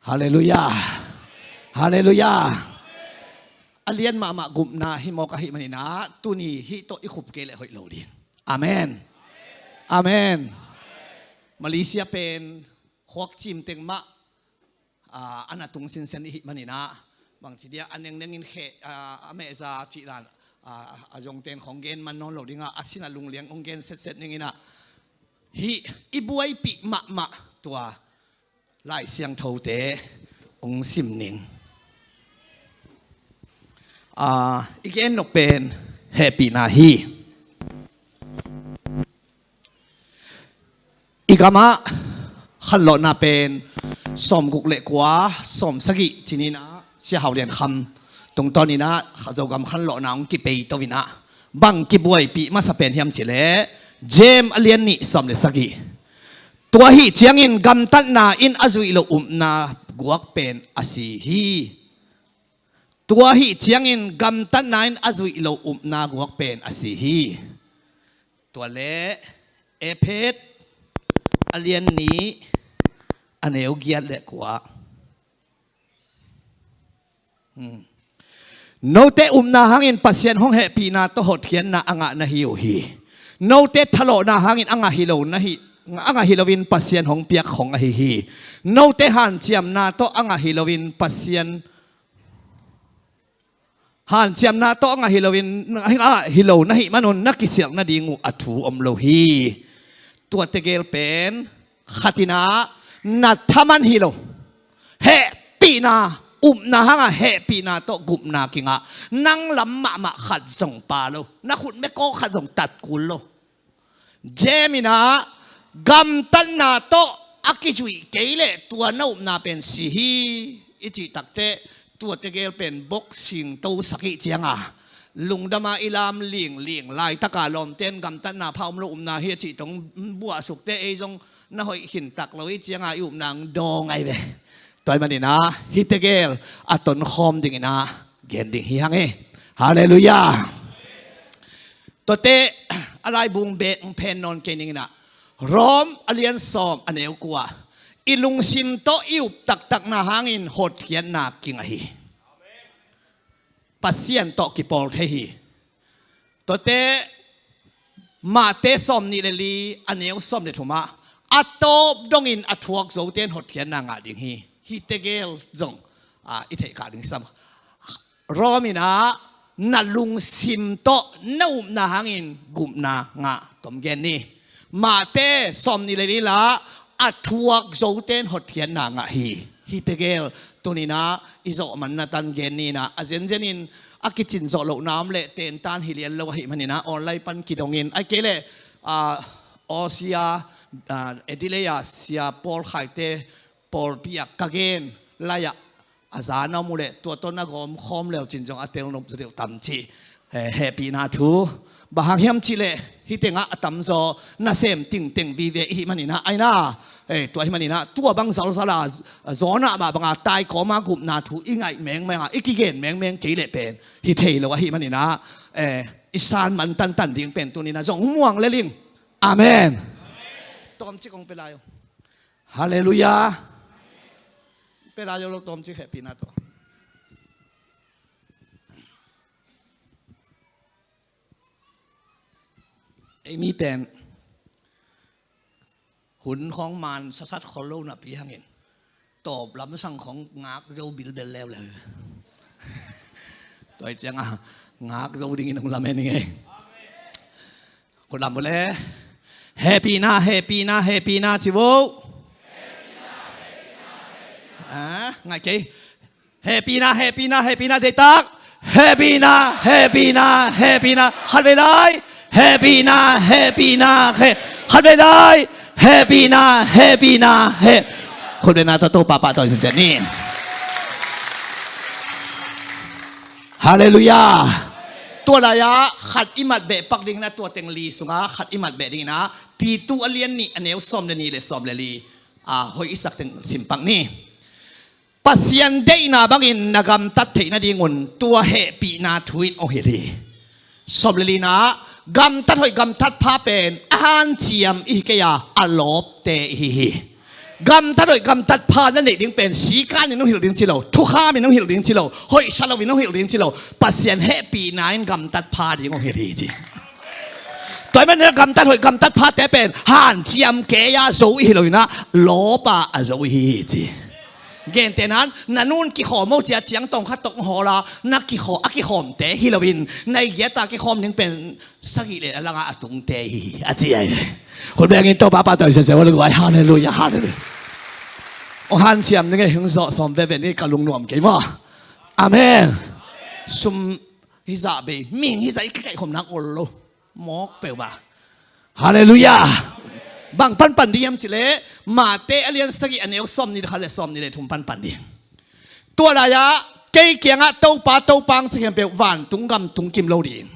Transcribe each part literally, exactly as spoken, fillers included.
Halleluiah. Halleluiah. A lian mahmah gupna hi mawk ahih maninah tuni hih tawh i khup kei leh hoih lo ding. Amen. Amen. Malaysia pen khuak cim teng mah, ah, a na tung sinsen ihih maninah bangci dia a nengnengin kheh, ah, a mehza cih dan, ah, a zongten khong gen man nawn lo dingah a sin a lungliang hong gen setset ninginah hih i buaipih mahmah tua Lai Siangthote hong sim ning. Ah, i gen nop pen hehpihna hi. I gamah khanlawhna pen sawmguk le kua, sawmsagih cininah Sia Hau Lian Kham tungtawninah Zogam khanlawhna hong kipei tovinah bang kibuaipih masa pen hiam cileh Jem a lian nih sawm le sagih. Tua hih ciangin gamtatna in a zuih lo upna guak pen a si hi. Tua hih ciangin gamtatna in a zuih lo upna guak pen a si hi. Tua le Ephet a lian nih a neu giat le kua. Hmm. Note upna hangin Pasian hong hehpihna tawh hotkhiatna a ngah na hi uh hi. Note thalawhna hangin a ngah hi lo na hi, a ngah hi loin Pasian hong piak khong ahi hi. Note hanciamna tawh a ngah hi loin Pasian hanciamna tawh a ngah hi loin, a ngah hi lo na hih manun na kisialh nading uh a thu om lo hi. Tua tegel pen khatinah na thaman hi lo. Hehpihna, upna hangah hehpihna tawh gupna kingah nang lam mahmah khat zong pa lo. Na khut mekawk khat zong tat kul lo. Jeminah gamtatna tawh a kizuih kei leh tua na upna pen si hi. I cih takteh tua tegel pen boxing tosak ih cianga lungdama i lam lingling laitaka lawmten gamtatna pha om lo upna hi a cih tong buahsukte ei zong na hoih khin tak lo ih cianga i upna ang daw ngai ve. Tua ih maninah hih tegel a tonkhawm dinginah gen ding hi hang e. Halleluiah. Tuate a laibung bek hong phen nawn kei ninginah Rom a lian sawm a neu kua, i lungsim tawh i up taktakna hangin hotkhiatna kingah hi. Pasian tawh kipawl thei hi. Tuate Mate sawm nih le li a neu sawm le thumah a tawp dongin a thuak zoten hotkhiatna ngah ding hi. Hih tegel zong, ah, i theih kah ding sam. Rom inah na lungsim tawh na upna hangin gupna ngah tom gen ni. Mate sawm nih le li lah a thuak zoten hotkhiatna ngah hi. Hih tegel tuninah i zawh manna tan gen ninah a zenzenin a kicin zawh lohna om leh tentan hi lian lo ahih maninah online pan kidongin ai kei leh, ah, Aw sia, ah, Adelaide ah sia Paul Khaite pawlpi ah ka gen lai-ah a za na om uh leh tua tawh na gawm khawm leu cin zong a tel nop zaw deuh tam cih, eh, hehpihna thu. Bang hang hiam cihleh hih tengah a tamzaw nasem tingteng vive ihih maninah aina, eh, tua ahih maninah tua bang zalzala zawnah mah banga taikawma gupna thu i ngaih mengmenga i kigen mengmeng kei leh pen hi thei lo ahih maninah, eh, i san man tantan ding pen tuninah zong muang leling. Amen. Tawmcik hong pia lai uh. Halleluiah. Pia lai uh lo tawmcik hehpihna tawh. Ei mi pen hun khawng man sasat khol lo napi hangin tawp lamsang khawng ngak zo bilbel leuleu. Tua ih cianga ngak zo dingin hong lamen ing ei. Khut lam uh le. Hehpihna, hehpihna, hehpihna ci vo. Ah, ngaih kei. Hehpihna, hehpihna, hehpihna, deihtak. Hehpihna, hehpihna, hehpihna. Khatvei lai. Hehpihna, hehpihna, he. Khatvei lai. Hehpihna, hehpihna, he. Khut bena tawh Topa pahtawi zizia ni. Halleluiah. Tua lai-ah khat i mat beh pak dingin a tua teng li sungah khat i mat beh dingin a Titu a lian nih a neu sawm le nih le sawm le li, a, hoih i sak teng sim pak ni. Pasian deihna bangin na gamtat theih nadingun tua hehpihna thu in hong hilh hi. Sawm le lina, gamtat hoih gamtat pha pen a hanciam i hi kei a, a lawpte i hi hi. Gamtat hoih gamtat pha na neih ding pen sikanin hong hilh ding ci lo, thukham in hong hilh ding ci lo, hoihsa lo in hong hilh ding ci lo, Pasian hehpihna in gamtat pha ding hong hilh hi ci. Tua ahih manin gamtat hoih gamtat phate pen hanciam kei-a zo i hi lo in ah, lawpa a zo i hi hi ci. Gentehna in na nun kikhawm ho cia ciang tawng khat tawh hong hawl a, na kikhawm, a kikhawmte hi lo in, na i giat a kikhawm ding pen sagih le a langah a tungte hi hi a ci ai. Hun bengin Topa pa tawh i sese hua le guai. Halleluia, halleluia. Hong hanciam ni ngei, hong zawh sawm veve ni, ka lungnuam kei maw. Amen. Sum hizah bei, mihing hizah i kikaihkhawm nak ol lo. Mawk peuh ba. Halleluia. Bang panpan ding hiam cih leh Mate a lian sagih a neu sawmnih le khat le sawmnih le thum panpan ding. Tua lai-ah kei kiangah Topa, Topa hong ci khempeuh vantung gam tung kim lo ding.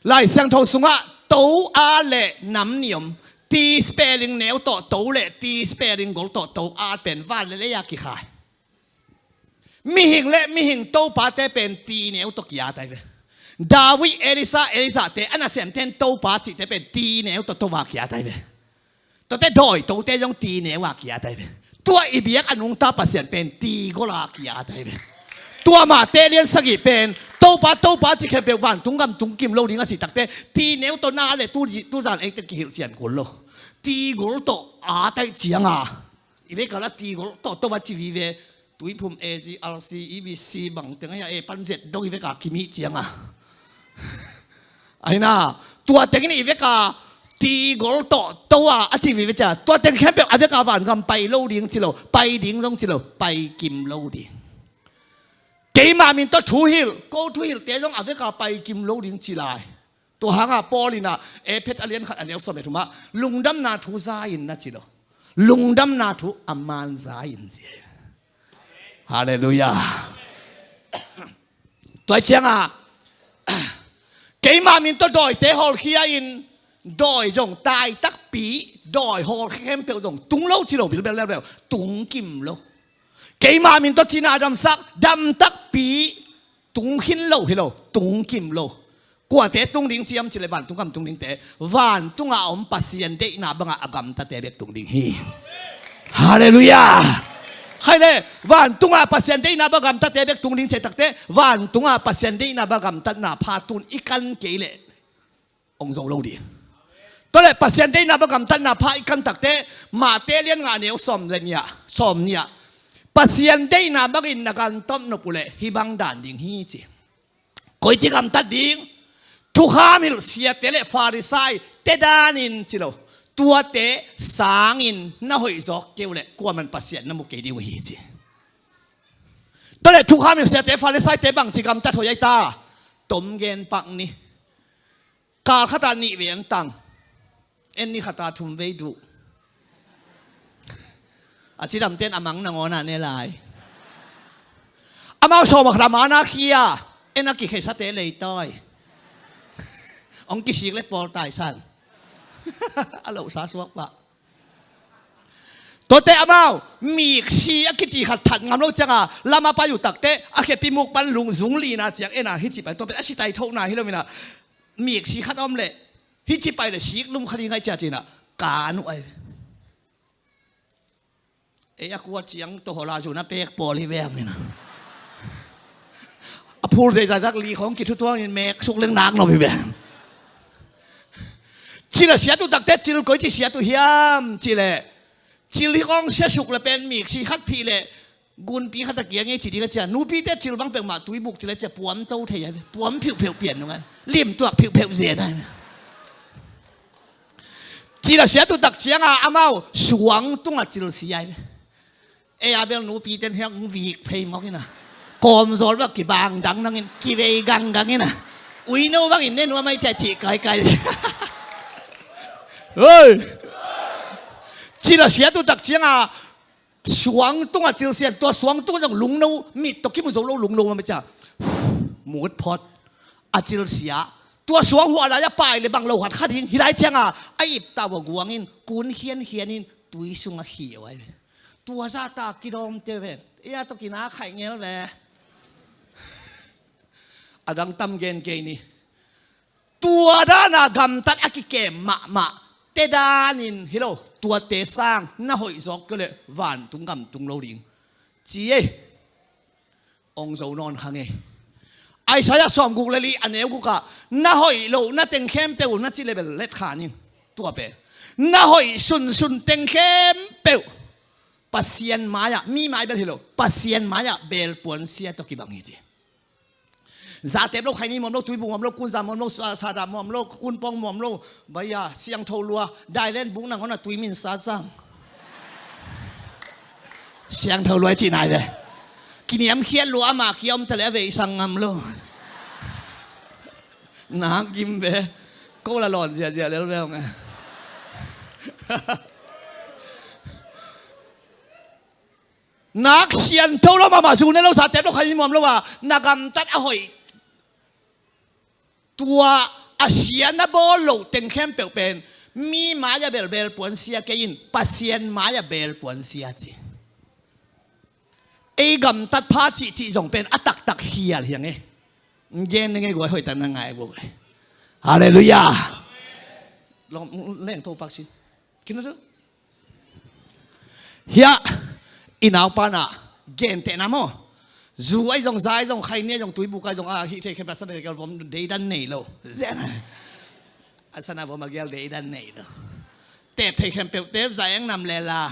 Lai Siangtho sungah to a le nam nih om, ti spelling neu tawh to le ti spelling gol tawh to a pen van le lei-a kikhai. Mihing le mihing topate pen ti neu tawh ki-at ai ve. David, Elisa, Elisate a nasemte in Topa cihte pen ti neu tawh to a ki-at ai ve. Tuate dawi tote zong ti neu a ki-at ai ve. Tua i biak a nungta Pasian pen ti gol a ki-at ai ve. Tua Mate lian sagih pen Topa, Topa cih khempeuh vantung gam tung kim lo ding a cih takte, ti neu tawh na le tu, tuzan eite kihilh sian kul lo. Ti gol tawh at ai cianga i veka la ti gol tawh to a ci vive. Tuiphum, A G, R C, E B C bang teng ahi a, e pan zet dong i veka kimih cianga. Ahi na, tua tengin i veka ti gol tawh to a, a ci vive cia, tua teng khempeuh a veka vangam pai lo ding ci lo, pai ding zong ci lo, pai kim lo ding. Keima min tawh thuhilh, ko thuhilhte zong a veka pai kim lo ding ci lai. Tua hanga Paul in ah Efesa a lian khat a neu sawm le thumah lungdamna thu za in na ci lo. Lungdamna thu a man za in ci. Halleluia. Tua cianga keima min tawh dawite hawlkhia in, dawi zong tai takpi, dawi hawlkhia khempeuh zong tung lo ci lo, bilbel leuleu, tung kim lo. Keima min tawh cina damsak, dam takpi, tung khin lo hi lo, tung kim lo. Kuate tung ding ciam cih leh vantung gam tung dingte, vantunga a om Pasian deihna banga a gamtate bek tung ding hi. Halleluia. Khai le, vantunga Pasian deihna banga gamtate bek tung ding cih takte, vantunga Pasian deihna banga gamtatna pha tun i kan kei leh hong zo lo ding. Tua leh Pasian deihna banga gamtatna pha i kan takte, Mate lian nga neu sawm le nih ah, sawm nih ah, Pasian deihna bangin na gan tawm nop uh leh hih bang dan ding hi ci. Koici gamtat ding? Thukham hilh siate le Farisai te danin ci lo. Tuate sangin na hoih zawk kei uh leh kuaman Pasian na mu kei ding uh hi ci. Tua leh thukham hilh siate Farisaite bangci gamtat hoih ai ta? Tom gen pak ni. Kal khata nih vei an tang. En ni khata thum vei duh. A cidamten a mang nangawn a ne lai. Amau sawm a khata mana khia. En a kikheisate leitawi. Hong kisik le pawl taisan. A lohsa suak pah. Tuate amau miksi a kici khat that ngam lo cianga lama pai uh takte, a khepi muk pan lungzung lina ciang ena hici pai, tua pen a sitai thokna hi lo mina. Miksi khat om leh hici pai le sik lum khat hi ngai cia cina kan uh ai. Ei a kua ciang tohola zuna pek pawl hi veng mina. A phul zeizai dak li khong kithutuangin mek suk leng nak nop hi veng. Cila siat uh takte cil koi ci siat uh hiam cile. Cil hi kong sia suk le pen miksi khat phih le gunpi khat a kiang e ci ding a cia. Nupite cil bang peuhmah tuibuk cil a cia puam to thei a ve. Puam phiuhpheuh pian nung a lim tuak phiuhpheuh zen a ve. Cil a sia tutak cianga amau suang tunga cil sia a ve. Ei a bel nupite hiang vik phei mawk ina. Kawmzawl bak kibang dang nangin kivei ganggang ina. Uino bangin ne nuam ai cia cih kaikai. Hei! Cil a sia tutak cianga suang tunga cil sia, tua suang tunga zong lungno, mit tawh kimu zo lo lungno mah cia. Mut phot. A cil sia. Tua suang huah lai a pai le bang lo khat kha ding hi lai cianga a ip tawh a guangin kun khiankhianin tui sunga khiau ai ve. Tua zata kidawmte ve. Ei a tawh kina khaih ngel ve. A dang tam gen kei ni. Tua dana gamtat a kikem mahmah te danin hi lo, tuate sang na hoih zawk kei leh vantung gam tung lo ding ci ei. Ong zo nawn kha ngei. Isaiah sawmguk le li a neu gukah na hoih loh na teng khempeuh na ci le bel let kha ning. Tua pen na hoih sunsun teng khempeuh Pasian mai-ah, mi mai bel hi lo, Pasian mai-ah belpuan sia tawh kibang hi ci. Zatep lo, khaini muam lo, tuibu muam lo, kunza muam lo, sa- sada muam lo, kunpawng muam lo, baia siangtho lua, dailen buk nangawn a tui min sa sang. Siangtho lua i cih nai ve. Kiniamkhiat lua, ama kia om ta leh a veisang ngam lo. Nak gim ve. Ko la lawn ziahziah lel ve hong e. Nak siangtho lo mahmah, zu ne lo, zatep lo, khaini muam lo a na gamtat a hoih, tua a sia na bawl loh teng khempeuh pen mi mai-ah bel belpuan sia kei in, Pasian mai-ah belpuan sia ci. Ei gamtat pha cihcih zong pen a taktak khial hi hang e. Gen ning e guai, hoih tak na ngai guai. Halleluiah. Leng to pak si. Kina tu. Hiah i naupa na gentehna maw? Zu ahi zong, za ahi zong, khaini ahi zong, tuibuk ahi zong, a hih thei khempeuh a sana vom deidan nei lo. Zen a sana vom a gel deidan nei lo. Tep thei khempeuh tep, za eng nam le la.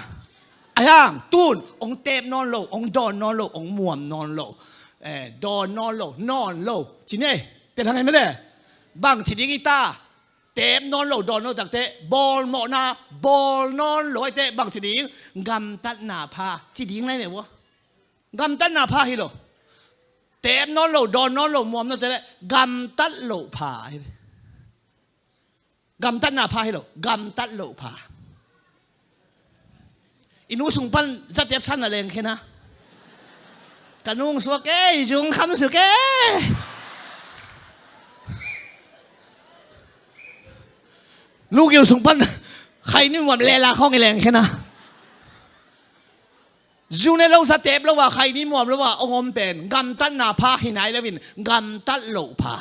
Ahi hang tun ong tep nawn lo, ong dawn nawn lo, ong muam nawn lo. Eh, dawn nawn lo, nawn lo. Ci ne, te thang ei mene. Bang ci ding i ta. Tep nawn lo, dawn lo takteh, bawlmawhna bawl nawn lo aiteh bang ci ding? Gamtatna pha ci ding lai meh ua. Gamtatna pha hi lo. Tep nawn lo, dawn nawn lo, muam nawn teh leh gamtat loh pha hi. Gamtatna pha hi lo, gamtat loh pha. I nu sung pan zatep san a lengkhia na. Ka nung suak e, i zung kham suk e. Lugil sung pan khaini muam lela khawng i lengkhia na. Zu ne lo, zatep lo a, khaini muam lo a ong om pen gamtatna pha hi nai lo in, gamtat loh pha.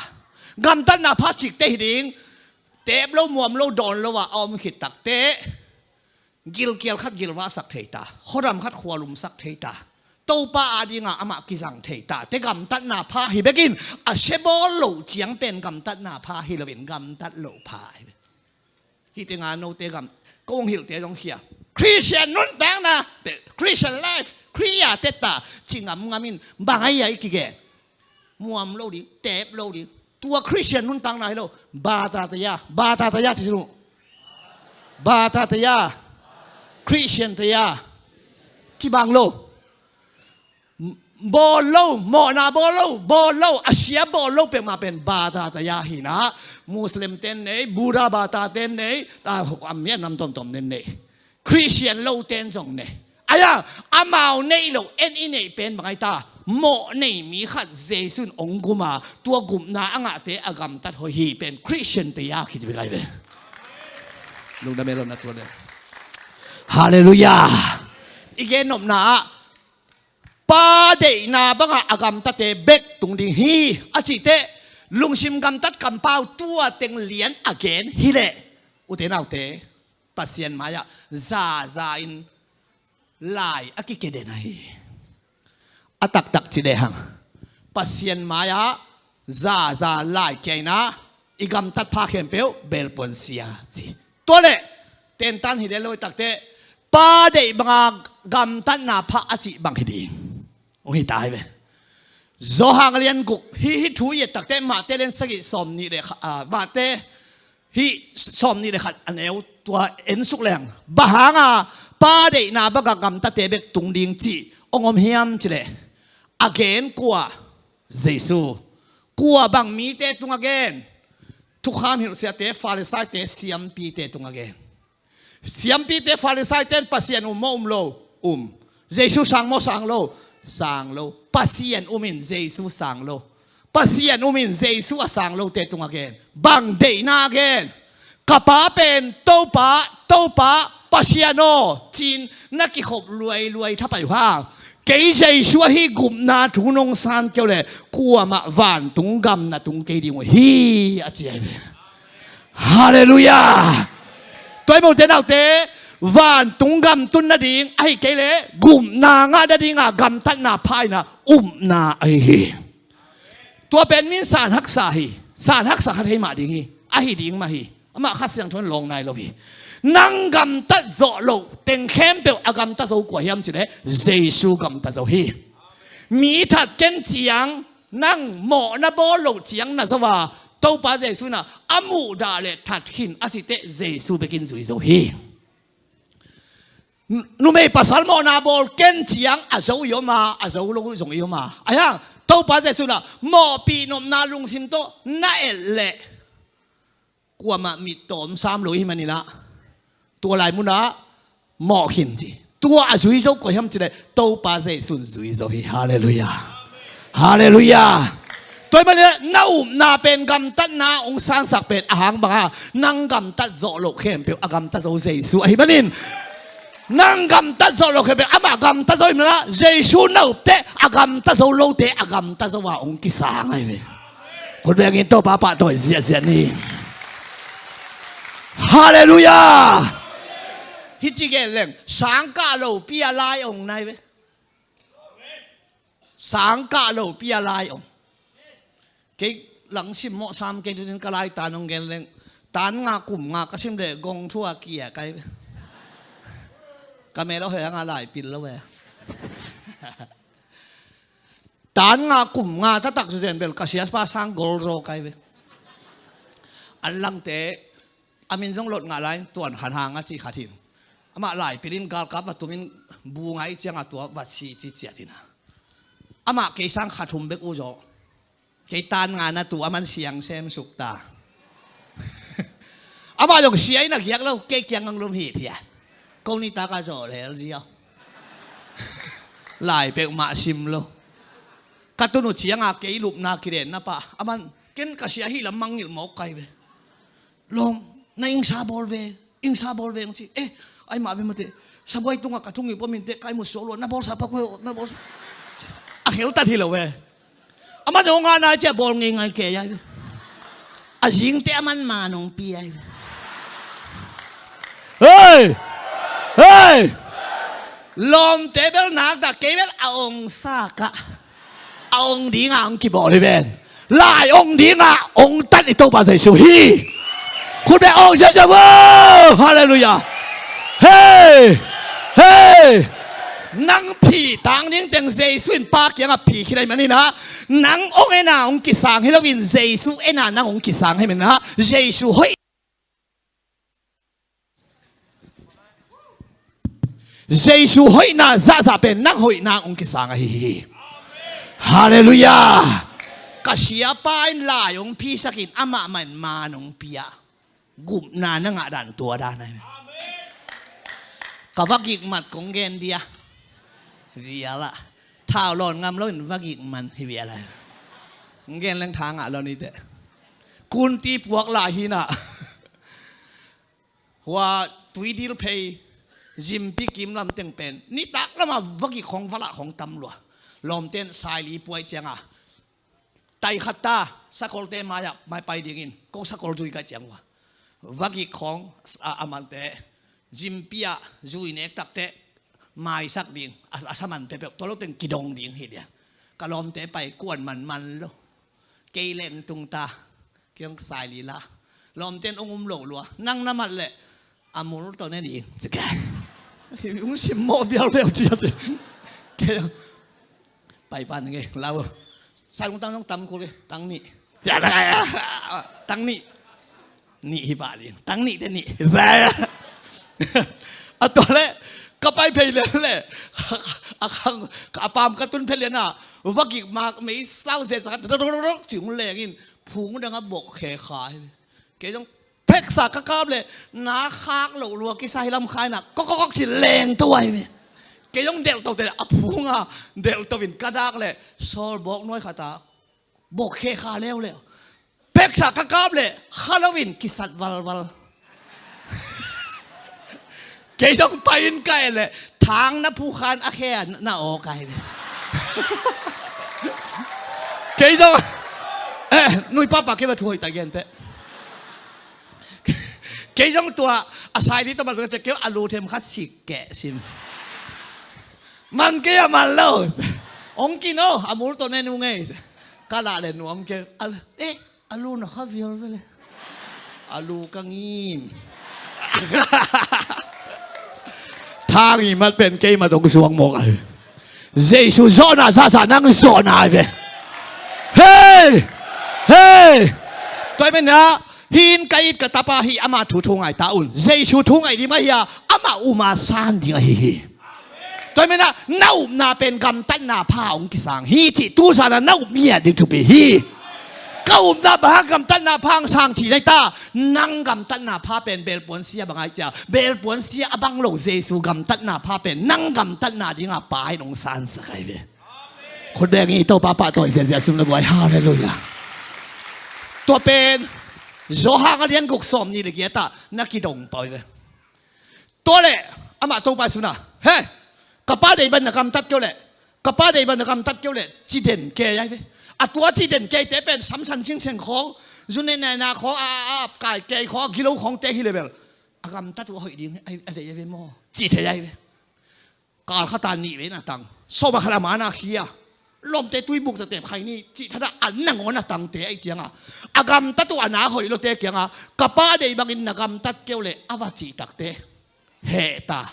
Gamtatna pha cikte hi ding. Tep lo, muam lo, dawn lo a a om khit takteh gilkial khat gilvahsak thei ta, khuadam khat khualumsak thei ta, Topa adinga amah kizang thei ta, te gamtatna pha hi bekin a sia bawl loh ciang pen gamtatna pha hi loin gamtat loh pha hi. Hih tenga note gam, kong hilhte zong khia. Christian nuntakna, te Christian life, Khria teta ci ngamngam in bang ahi a i kigen? Muam lo ding, tep lo ding. Tua Christian nuntakna hi lo. Bata taya, bata taya ci sinu. Bata taya. Christian taya. Kibang lo. Bawl lo, mawhna bawl lo, bawl lo, a sia bawl lo peuhmah pen bata taya hi na. Muslim ten nei, Buddha bata ten nei, a, a miat nam tomtom nen nei. Christian lo ten zong nei. Ahi a, amau neih loh en i neih pen bang ahi ta? Mawh nei mi khat Jesu in ong gum a, tua gupna a ngahte a gamtat hoih hi pen Christian te a kici bek ahi ve. Lungdam e lo na tua le. Halleluiah. I gen nopna ah pa deihna bangah a gamtate bek tung ding hi a cihteh, lungsim gamtat kampau tua teng lian a gen hileh, ute naute, Pasian mai-ah zaza in lai a kikeden ahi. A taktak ci lehang Pasian mai-ah zaza lai kia in ah i gamtat pha khempeuh belpuan sia ci. Tua leh tentan hi leh lo i takteh, pa deih banga gamtatna pha a cih bang hi ding? Ung hi ta hi ve. Johan a lian guk, hih, hih thu i et takteh Mate lian sagih sawm nih le kha-, ah, Mate hih sawm nih le khat a neu tua en suk leng, bang hanga pa deihna banga gamtate bek tung ding cih ong om hiam cileh, a gen kua? Jesu. Kua bang mite tung a gen? Thukham hilhsiate, Farisaite, siampite tung a gen. Siampite, Farisaite in Pasian um maw um lo? Um. Jesu sang maw sang lo? Sang lo. Pasian um in Jesu sang lo. Pasian um in Jesu a sang lote tung a gen. Bang deihna a gen? Ka pa pen Topa, Topa, Pasian aw, ci-in na kikhop luailuai thapai uh hang, kei Jesu ahi gupna thu nong san kei uh leh kuamah vantung gam na tung kei ding uh hi, a ci ahi ve. Halleluiah. Tua ahih manin u te nau te, vantung gam tun nading, ahih kei leh gupna ngah nading a gamtatna pha in a upna ahi hi. Tua pen min san haksa hi. San haksa kha thei mah ding hi. Ahi ding mah hi. Amah Kha Siangtho in lawng nai lo hi. Nang gamtat zawh loh teng khempeuh a gamta zo kua hiam cih leh Jesu gamta zo hi. Mi that ken ciang, nang mawh na bawl loh ciang na zo a, Topa Jesu in a, a muhdah leh that khin a cih teh Jesu bekin zui zo hi. Numei pasal mawhna bawl ken ciang a zo i om a, a zo lo zong i om a. Ahi hang Topa Jesu in a, mawhpih nopna lungsim tawh na et leh kuamah mittawm sam lo i hih manin a, tua lai mun ah mawh khin ci. Tua a zui zo kua hiam cih leh Topa Jesu in zui zo hi. Halleluiah. Halleluiah. Tua ahih manin na upna pen gamtatna hong sansak pen a hang bang a, nang gamtat zawh loh khempeuh a gamta zo Jesu ahi manin, nang gamtat zawh loh khempeuh amah gamta zo ahih manin a, Jesu na up teh a gamta zo lote a gamta zo a hong kisang ahi ve. Khut beng in Topa pahtawi ziahziah ni. Halleluiah. Hih ci gen leng, sangkah lopi a lai hong nai ve. Sangkah lopi a lai om. Kei lang simmawh sam kei, tu-in ka lai tan hong gen leng, tan nga kum nga ka sim leh gong thu a kia kai ve. Ka mel a hoih hang a lai pil lo ve. Tan nga kum nga taktak zu zen bel ka siapa sang gol zaw kai ve. An langte a min zong lot ngah lai in Tuan Khan Hang a cih khat hi. Amah lai pilin galkap va tumin bu ngai ciangah tua va si ci ciat hi na. Amah kei sang khat hum bek uh zaw. Kei tan nga na tu a man siang sem suk ta. Amah zong sia in a giak lo, kei kiang ang lum hi thiat. Ko ni taka zaw lel ziau. Lai peuhmah sim lo. Ka tun uh ciangah kei lupna kilen na pah. A man ken ka sia hi lam mangngilh mawk kai ve. Lawm, na ingsa bawl ve, ingsa bawl ve hong ci. Eh, ai mah ve mate. Sabuai tungah ka thung hi pua minteh kai mu suak lua, na bawlsa pak uh, na bawlsa. A kheltat hi lo ve. Amah zong a nai ciah bawl ngeingai kei ai ve. A zingte a man ma nong pi ai ve. Hei! Hei! Lawmte bel naktak kei bel a ong sa kah. A ong dinga ong kibawl hi ven. Lai ong dinga ong tan i Topa Jesu hi. Khut beng ong ziazia vo. Halleluiah. Hei! Hei! Nang phi tang ding teng Jesu in Pa kiangah phi khit ahi manin ah, nang ong en a ong kisang hi loin Jesu en a nang ong kisang hi manin ah, Jesu hoih Jesu hoihna zahzah pen nang hoihna hong kisang ahi hi. Halleluiah. Ka siapa in lai hong phisakin amah mah in man hong pia. Gupna na ngah dan tua dan ahi. Ka vagik mat kong gen dia. Viala. Thau lawn ngam loin vagik man hi viala. Kong gen leng tha ngah lo ni teh. Kunti puak lai hi na. Hua Tuidil phei, Zimpi kim lam teng pen nitak lama vagik khong vala khong tam lua. Lawmten saili puai cianga tai khat ta, sakolte mai-ah mai pai dingin ko sakol zui ka ciang hua. Vagik khong a, a mante Zimpi ah zui nek takte maisak ding a, a saman pepeuh tua lo teng kidong ding hi dia. Ka lawmte pai kuan manman lo. Kei leng tung ta. Kiang sai lila. Lawmten ong um lo lua. Nang na mat leh a mul tawh ne ding. Cike. Ung sim mawh vial vial cia te. Kei pai pan nge lau. Sai ung tang zong tam kul e. Tang nih. Tang nih. Nih hi pah ding. Tang nih te nih. A tua leh ka pai phei leh leh a khang a pam ka tun phei leh na. Vagik mak mei sau zia zakat. Ci ung lengin. Phung dang a bok khe kha hi. Kei zong pheksa ka kap leh na khak loh lua kisa hi lam khai na kok kok kok ci leng to ai ve. Kei zong delh to te a phung a delh to in ka dak leh sawl bawk nuai khat a bawk khe kha leuleu. Pheksa ka kap leh kha lo in kisat valval. Kei zong pai in ka et leh thang na phu khan a khe a na aw kai ve. Kei zong eh nui papa kei va thuai ta gente. Kei zong tua A sai ding tawh man lo, kei a lu them khat sik keh sim. Man kei a man lo. Ong kin aw, a mul tawh ne nung ei. Ka lah le nuam kei. A lu, eh, a lu na kha vial ve le. A lu ka ngim. Thang i mat pen kei mat ong suang mawk a. Jesu zawhna sasa nang zawhna ai ve. Hei! Hei! Tua hi menah, hi in ka it ka tapa hi, ama thu thu ngai ta un. Jesu thu ngai ding mah hi a, ama uma san ding ahi hi. Tua hi menah, na upna pen gamtatna pha hong kisang hi cih tu zan a na up ngiat ding thupi hi. Ka upna bang hang gamtatna pha hong sang cih nai ta, nang gamtatna pha pen belpuan sia bang ai cia, belpuan sia a bang lo Jesu gamtatna pha pen nang gamtatna dinga pa in hong sansak ai ve. Khut beng i Topa pahtawi ziazia sum le guai. Halleluiah. Tua pen Johan a lian guk sawm nih le giat ah na kidong pah uh hi ve. Tua leh amah Topa i suna, he, ka pa deih bang na gamtat kei uh leh, ka pa deih bang na gamtat kei uh leh, ci den kei ai ve. A tua ci den keite pen samsan cingceng khawng, zunenena khawng, a, a, a, kai kei khawng, a gilo khawngte hi le bel a gamtat uh a hoih ding a deih ai ve maw, ci thei ai ve. Kal khat a nih vei na tang, sawm a khat a man a khia, lawmte tui buk zatep khai ni cih thadah an nangawn a tangte aih cianga, a gamtat uh a na hoih lote kianga, ka pa deih bangin na gamtat kei uh leh a va cih takte heh ta.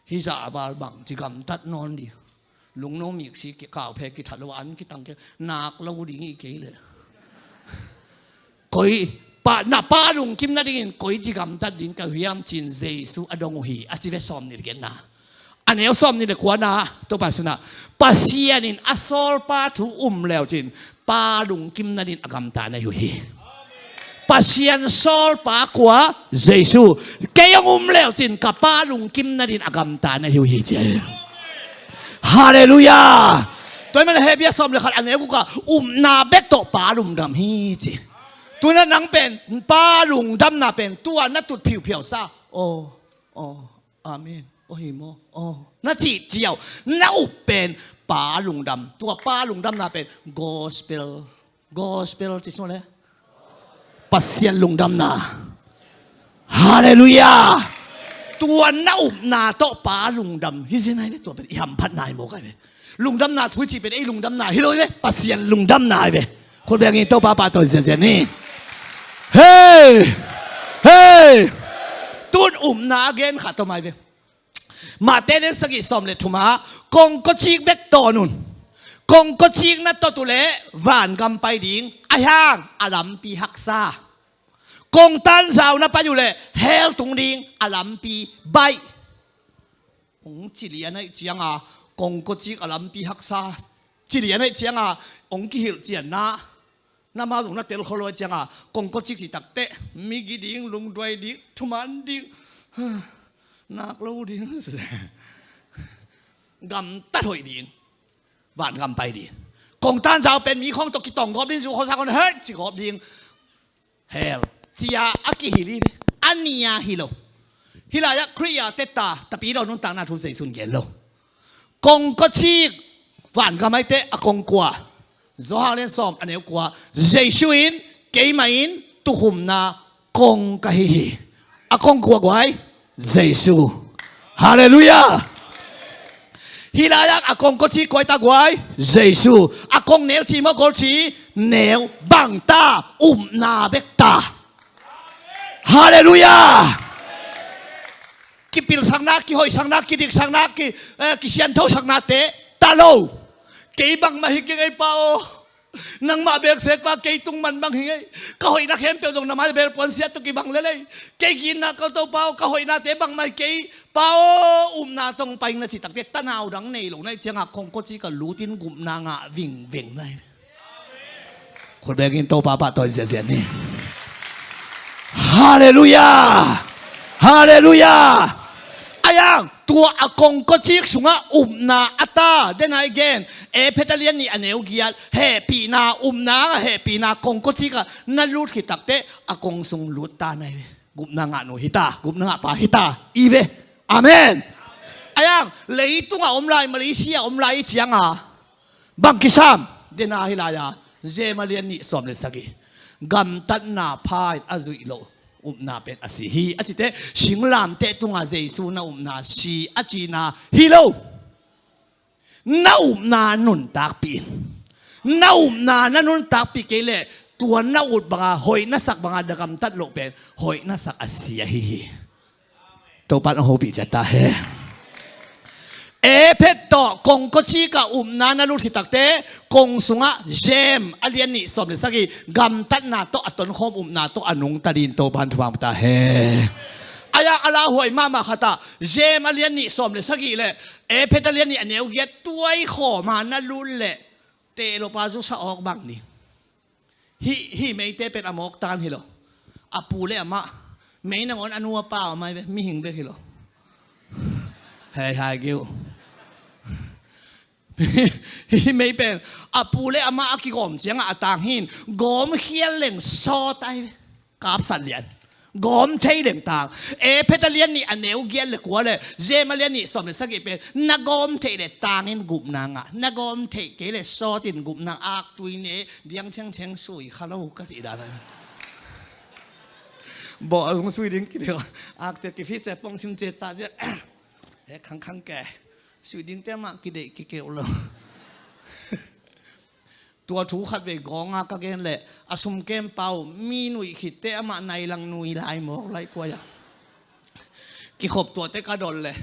Hih zah a val bang ci gamtat nawn ding. Lungno miksi kauphe kithat lo an kitang kei, nak lo ding hi kei leh. Koi, pa, na pa lungkim nadingin koi ci gamtat ding ka hiam cin Jesu a dong uh hi, a ci ve sawm nih le giatna. A neu sawm nih le kuana, Topa suna, Pasian in a sawlpa thu um leu cin, pa lungkim nadin a gamta na hi uh hi. Pasian sawlpa kua? Jesu. Kei hong um leu cin ka pa lungkim nadin a gamta na hi uh hi ci. Halleluiah. Tua hi man a Hebru sawm le khat a neu guk a, upna bek tawh pa lungdam hi ci. Tuna nang pen pa lungdamna pen tua na tut phiuphiau sa. Aw, aw, amen. Aw hi maw? Aw, na cih ciau, na up pen pa lungdam. Tua pa lungdamna pen gospel. Gospel ci sung le Pasian lungdamna. Halleluiah. Tua na upna tawh pa lungdam hi zen ai ve. Tua pen i hamphatna hi mawk ai ve. Lungdamna thu i cih pen ei lungdamna hi lo hi ve, Pasian lungdamna hi ve. Khut beng in Topa pahtawi ziazia ni. Hei! Hei! Tun upna a gen khat tawh mai ve. Mate lian sagih sawm le thum ah, kongkawcik bek tawn un. Kongkawcik na tot uh leh vangam pai ding, ahi hang a lampi haksa. Kongtanzau na pai uh leh hell tung ding, a lampi baih. Hong ci lian ahih cianga kongkawcik a lampi haksa, ci lian ahih cianga hong kihilh cianna. Na ma zong na tel khol lo ahih cianga kongkawcik cih takteh migi ding, lungduai ding, thuman ding, nak lo ding, gamtat hoih ding, vangam pai ding. Kongtanzau pen mi khawng tawh kitawng gawp ding, zu khawng sa khawng hei ci gawp ding. Hell cia a kihilh hi ve. A nia hi lo. Hih lai-ah Khrih a tetta tapi lo nuntakna thu Zeisun gen lo. Kongkawcik vangam aite a kongkua. Johan lian sawm a neu kua. Zeisu in keimah in tukhumna kong ka hi hi. A kongkua guai Zeisu. Halleluiah. Hih lai-ah a kongkawcik kua hi ta guai? Zeisu. A kongneu ci maw, golci? Neu. Bang ta? Upna bek ta. Halleluiah. Kipilsakna, kihoihsakna, kidiksakna, ki, eh, kisianthosaknate ta lo. Kei bangmah hi keng ei Pa aw. Nangmah beksek Pa, kei tung man bang hi ngei. Ka hoihna khempeuh zong na mai bel puansiat tuk i bang lelei. Kei ginna ka Topa aw, ka hoihnate bangmah hi kei. Pa aw, upna tawh pai ing na cih takteh tanau dang nei lo na hih ciangah kongkawcik ah lutin gupna ngah vingveng na hi. Khut beng in Topa pahtawi ziazia ni. Halleluiah. Halleluiah. Ayang, tua a kongkawcik sungah upna a ta, den ai gen, Efesa lian nih a neu giat, hehpihna, upna a hehpihna kongkawcik ah na lut khit takteh a kong sung lut ta na hi ve. Gupna ngah nu hi ta, gupna ngah pa hi ta i ve. Amen. Ayang, leitungah om lai, Malaysia om lai i cianga bang kisam? Dena hi lai-a, Zema lian nih sawm le sagih. Gamtatna pha in a zuih loh. upna pen a si hi a cite, singlamteh tungah Jesu na upna si a cihna hi lo. Na upna nuntakpih in. Na upna na nuntakpih kei leh tua na ut banga hoih na sak banga na gamtat loh pen hoih na sak a si ahi hi. Topa in a hopih ciat ta hen. Efesa tawh kongkocik ah upna na lut khit takteh kong sungah James a lian nih sawm le sagih gamtatna tawh a tonkhawm upna tawh a nungta ding Topa in thupha ta hen. A yak a lauhuai mahmah khat ah James a lian nih sawm le sagih le Efesa a lian nih a neu giat tuai khawm a na lut leh tehlopa zusa awk bang ni. Hih, hih meite pen a mawk tan hi lo. A pu le amah mei nangawn a nu a pa a mai ve, mihing bek hi lo. Hei hai geu. Hih mei pen a pu le amah a kigawm ciangah a tang hin gawm khial leng sawt ai ve. Kapsat lian. Gawm thei leng tang. Efesa lian nih a neu giat le kua le James a lian nih sawm le sagih pen na gawm theih le tangin gupna ngah, na gawm theih kei le sawtin gupna ngah. Aktui ne diang thengtheng sui kha lo ka cih dan. Bawh a lung sui ding kideu. Akte kifite pong sim ce ta zia. E khangkhang ke. Sui dingte mah kideih kikeuh lo. Tua thu khat vei gawnga ka gen leh a sum kempa uh mi nuih khitte amah nai lang nui lai mawk lai puai ah. Kikhop tuate ka dol leh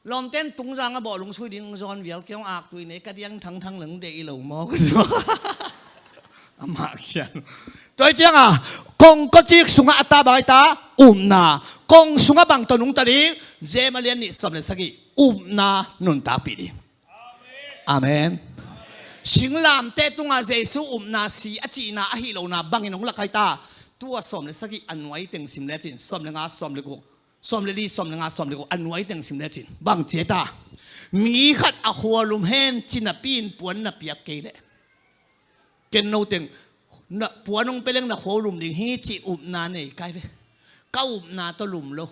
lawmten tungzang a bawh lungsui ding zawn vial kei hong aktui nei ka diang thangthang leng deih lo mawk. Amah khian. Tua hi cianga kongkocik sungah a ta bang ai ta upna. Kong sungah bang tawh nungta ding James a lian nih sawm le sagih upna nuntakpih ding. Amen. Singlamteh tungah Jesu upna si a cihna ahi lona bangin hong lak ai ta. Tua sawm le sagih a nuai teng sim lecin sawm le nga sawm le guk, sawm le li sawm le nga sawm le guk a nuai teng sim lecin bang ci ai ta. Mi khat a khualum hen cinapi in puan na piak kei leh ken no teng puan hong peleng na khua uh lum ding hi cih upna nei kai ve. Ka upna tawh lum lo.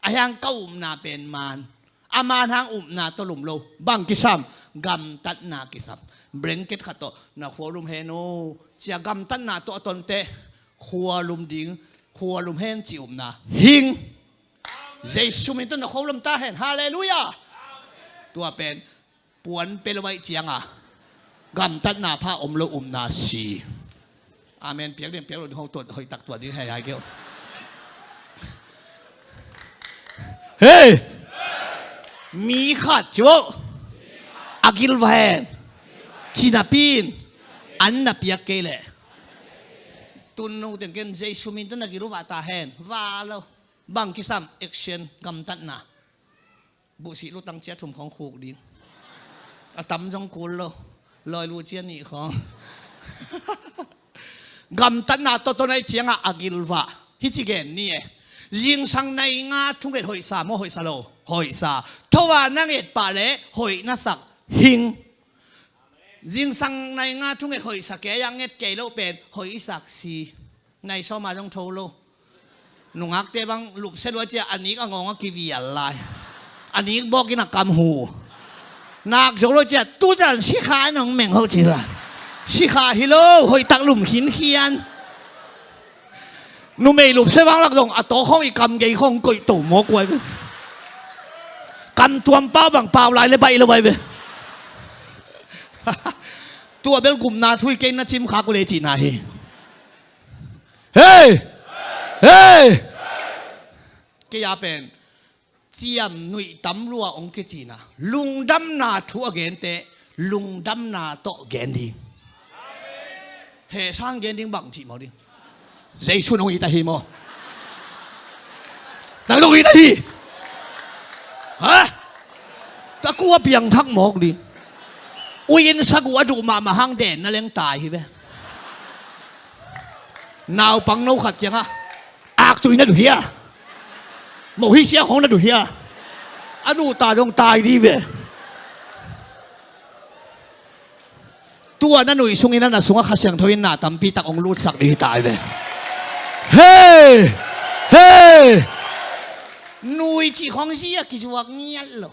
A hiang ka upna pen maan. A maan hang upna tawh lum lo. Bang kisam? Gamtatna kisam. Blanket khat tawh na khua uh lum hen uh cia gamtatna tawh a tonte khua lum ding, khua lum hen cih upna hing. Jesu min tawh na khua uh lum ta hen. Halleluiah. Tua pen puan pe lo aih cianga gamtatna pha om lo upna si. Amen. Piak ding piak lo ding hotuat hoih tak tuat ding hei hai keu. Hei. Mi khat ci uh a gil va hen. Cinapi in an na piak kei leh tun no teng ken Jesu min tawh na gil uh va ta hen. Va lo. Bang kisam? Action. Gamtatna. Buhsih lutang cia thum khawng khuk ding. A tam zong kul lo. Lawi lu cia nih khawng. Gamtatna tawh tawh nai ciangah a gilvah hi ci gen ni e. Zingsang nai nga thunget hoihsa maw hoihsa lo? Hoihsa. Thoa na nget pah le hoih na sak hing. Zingsang nai nga thunget hoihsa kei a nget kei lo pen hoih i sak si. Nai sawma zong tho lo. Nungakte bang lupsia lua cia a nik a ngawng a kivial lai. A nik bawkin a kam hu. Nak zo lo cia tuzan sikha in hong meng ho ci la. Sikha hi lo hoih tak lum khinkhian. Numei lupsia bang lak zong a tawkhawng i kam gei khawng koih to maw kuai. Kam tuam pau bang pau lai le baih lo bai ve. Tua bel gupna thu i kei na cim khak uh le cihna hi. Hei! Hei! Kei a pen ciam nuih tam lua ong kicina lungdamna thu a gente lungdamna tawh gen ding. He sang gen ding bang cih maw ding. Jesu nong it ahi maw? Nang nong it ahi. Ha? Takua piangthak mawk ding. Uin sagu a duh mahmah hang den na leng tai hi ve. Naupang no khat kiangah aktui na duh hia? Moh hi siang hong na duh hia? A nuh ta dong tai di ve. Tua na nuih sungin a na sungah Kha Siangtho in na tampi tak hong lutsak ding hi tai ve. Hei! Hei! Nuih cih khawng zia kizuak ngiat lo.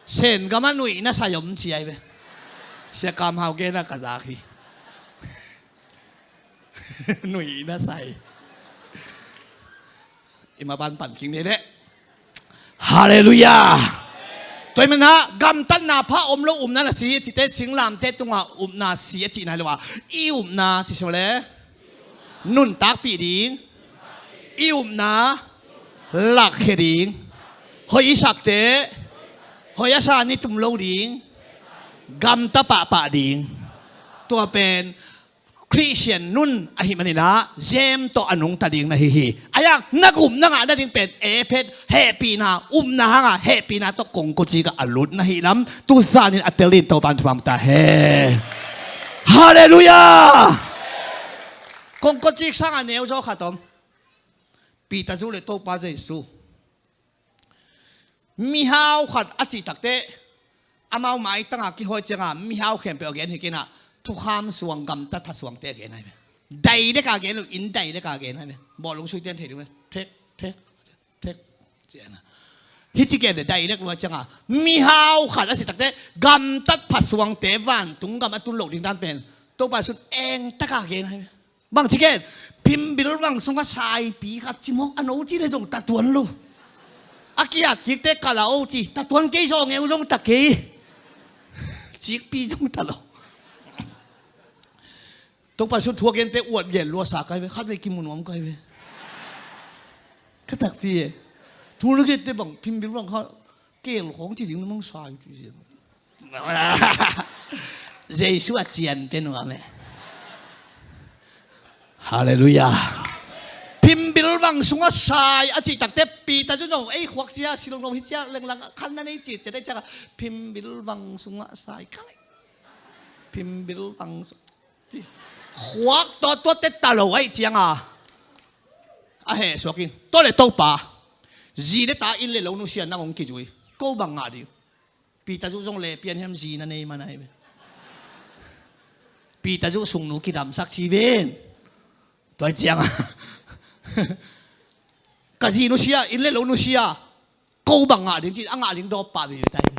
Sen gamah nuih na sai om ciai ve. Sia Kam Hau gena ka zak hi. Nui na sai. I ma ban pan king ne le. Halleluiah. Tua i mana gamtatna pha om lo upna na si a cite singlamte tunga upna si a cihna hi lo a, i upna ci sua le nuntakpih ding, i upna lakkhia ding, hoih i sakte hoih a sa ni tum lo ding, gamta pahpah ding. Tua pen Khristian nun ahih maninah James tawh a nungta ding na hi hi. Ayang na gum na ngah nading pen ephet hehpihna upna hanga hehpihna tawh kongkocika a lut na hi lam tuzanin a tel din Topan thupha ta he. Halleluiah. Kongkocik sanga neuzaw khat om. Peter zu le Topa Jesu. Mihau khat a cih takte amau maitanga kihawi cianga mihau khempeuh a gen hi kinah thukham suang gamtat pha suangte a gen ahi ve. Dai deka gen lo in dai deka gen ahi ve. Bawlung suiten thei ding ve. Thek thek thek ciana. Hici gen le dai dek lua cianga mihau khat a cih takte gamtat pha suangte vantung gam a tun lo ding dan pen Topa sut engtaka gen ahi ve. Bang ci ken phimbil vang sungah saipi khat ci maw a no ci le zong tatuan lo. A kiat cikte kala o ci tatuan kei zaw ngeu zong ta kei. Cikpi zong ta lo. Topa sut thuak gente uat gen lua sa kai ve khat ve kimu nuam kai ve. Ka takpi e. Thu lagette bang phimbil vang kha kel khong ci ding na mang sai ci. Jesu a cian pe nuam e. Halleluiah. Phimbil vang sungah sai a cih takte Peter cu no ei khuak cia silong no hi cia lenglang khan na nei cih cia dei ciaka phimbil vang sungah sai kang phimbil vang sung khuak tawh tuatte ta lo aih cianga a heh suakin tawh le Topa zi le ta inn le lo nusia nang hong kizui ko bang ngah ding. Peter zu zong le pian hiam zi na nei man ahi ve. Peter zu sungnu kidamsak ci ven. Tua cianga ka zi nusia inn le lo nusia ko bang ngah ding ci a ngah ding dawp pah veve ta hi.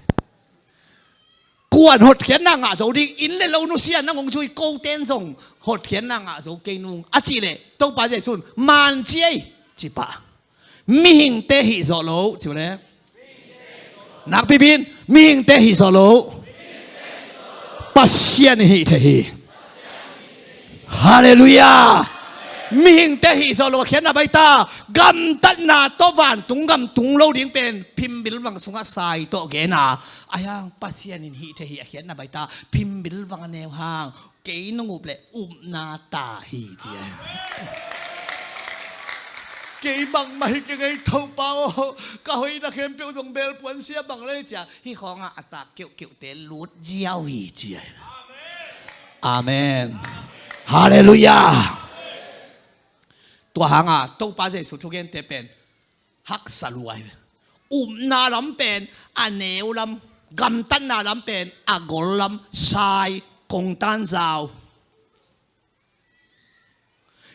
Kuan hotkhiatna ngah zo ding inn le lo nusia nang hong zui ko ten zong hotkhiatna ngah zo kei nung a cih leh Topa Jesu'n man ci ei ci pah. Mihingte hih zawh lo ci uh le nakpi bin mihingte hih zawh lo. Pasian hih thei hi. Halleluiah. Mihingte hih zawh lo a khiatna baita gamtatna tawh vantung gam tung lo ding pen phimbil vang sungah sai tawh gena a hiang Pasian in hih thei hi a khiatna baita phimbil vang a neu hang kei nung up le upna ta hi cia. Kei bangmah hi kei ngei Topa aw ka hoihna khempeuh zong belpuan sia bang lei cia hi khawngah a tak keuhkeuhte lut ziau hi cia. Amen. Halleluiah. Tua hanga Topa Jesu thugente pen haksa luai. Upna lam pen a neu lam gamtatna lam pen a gol lam sai kongtan zau.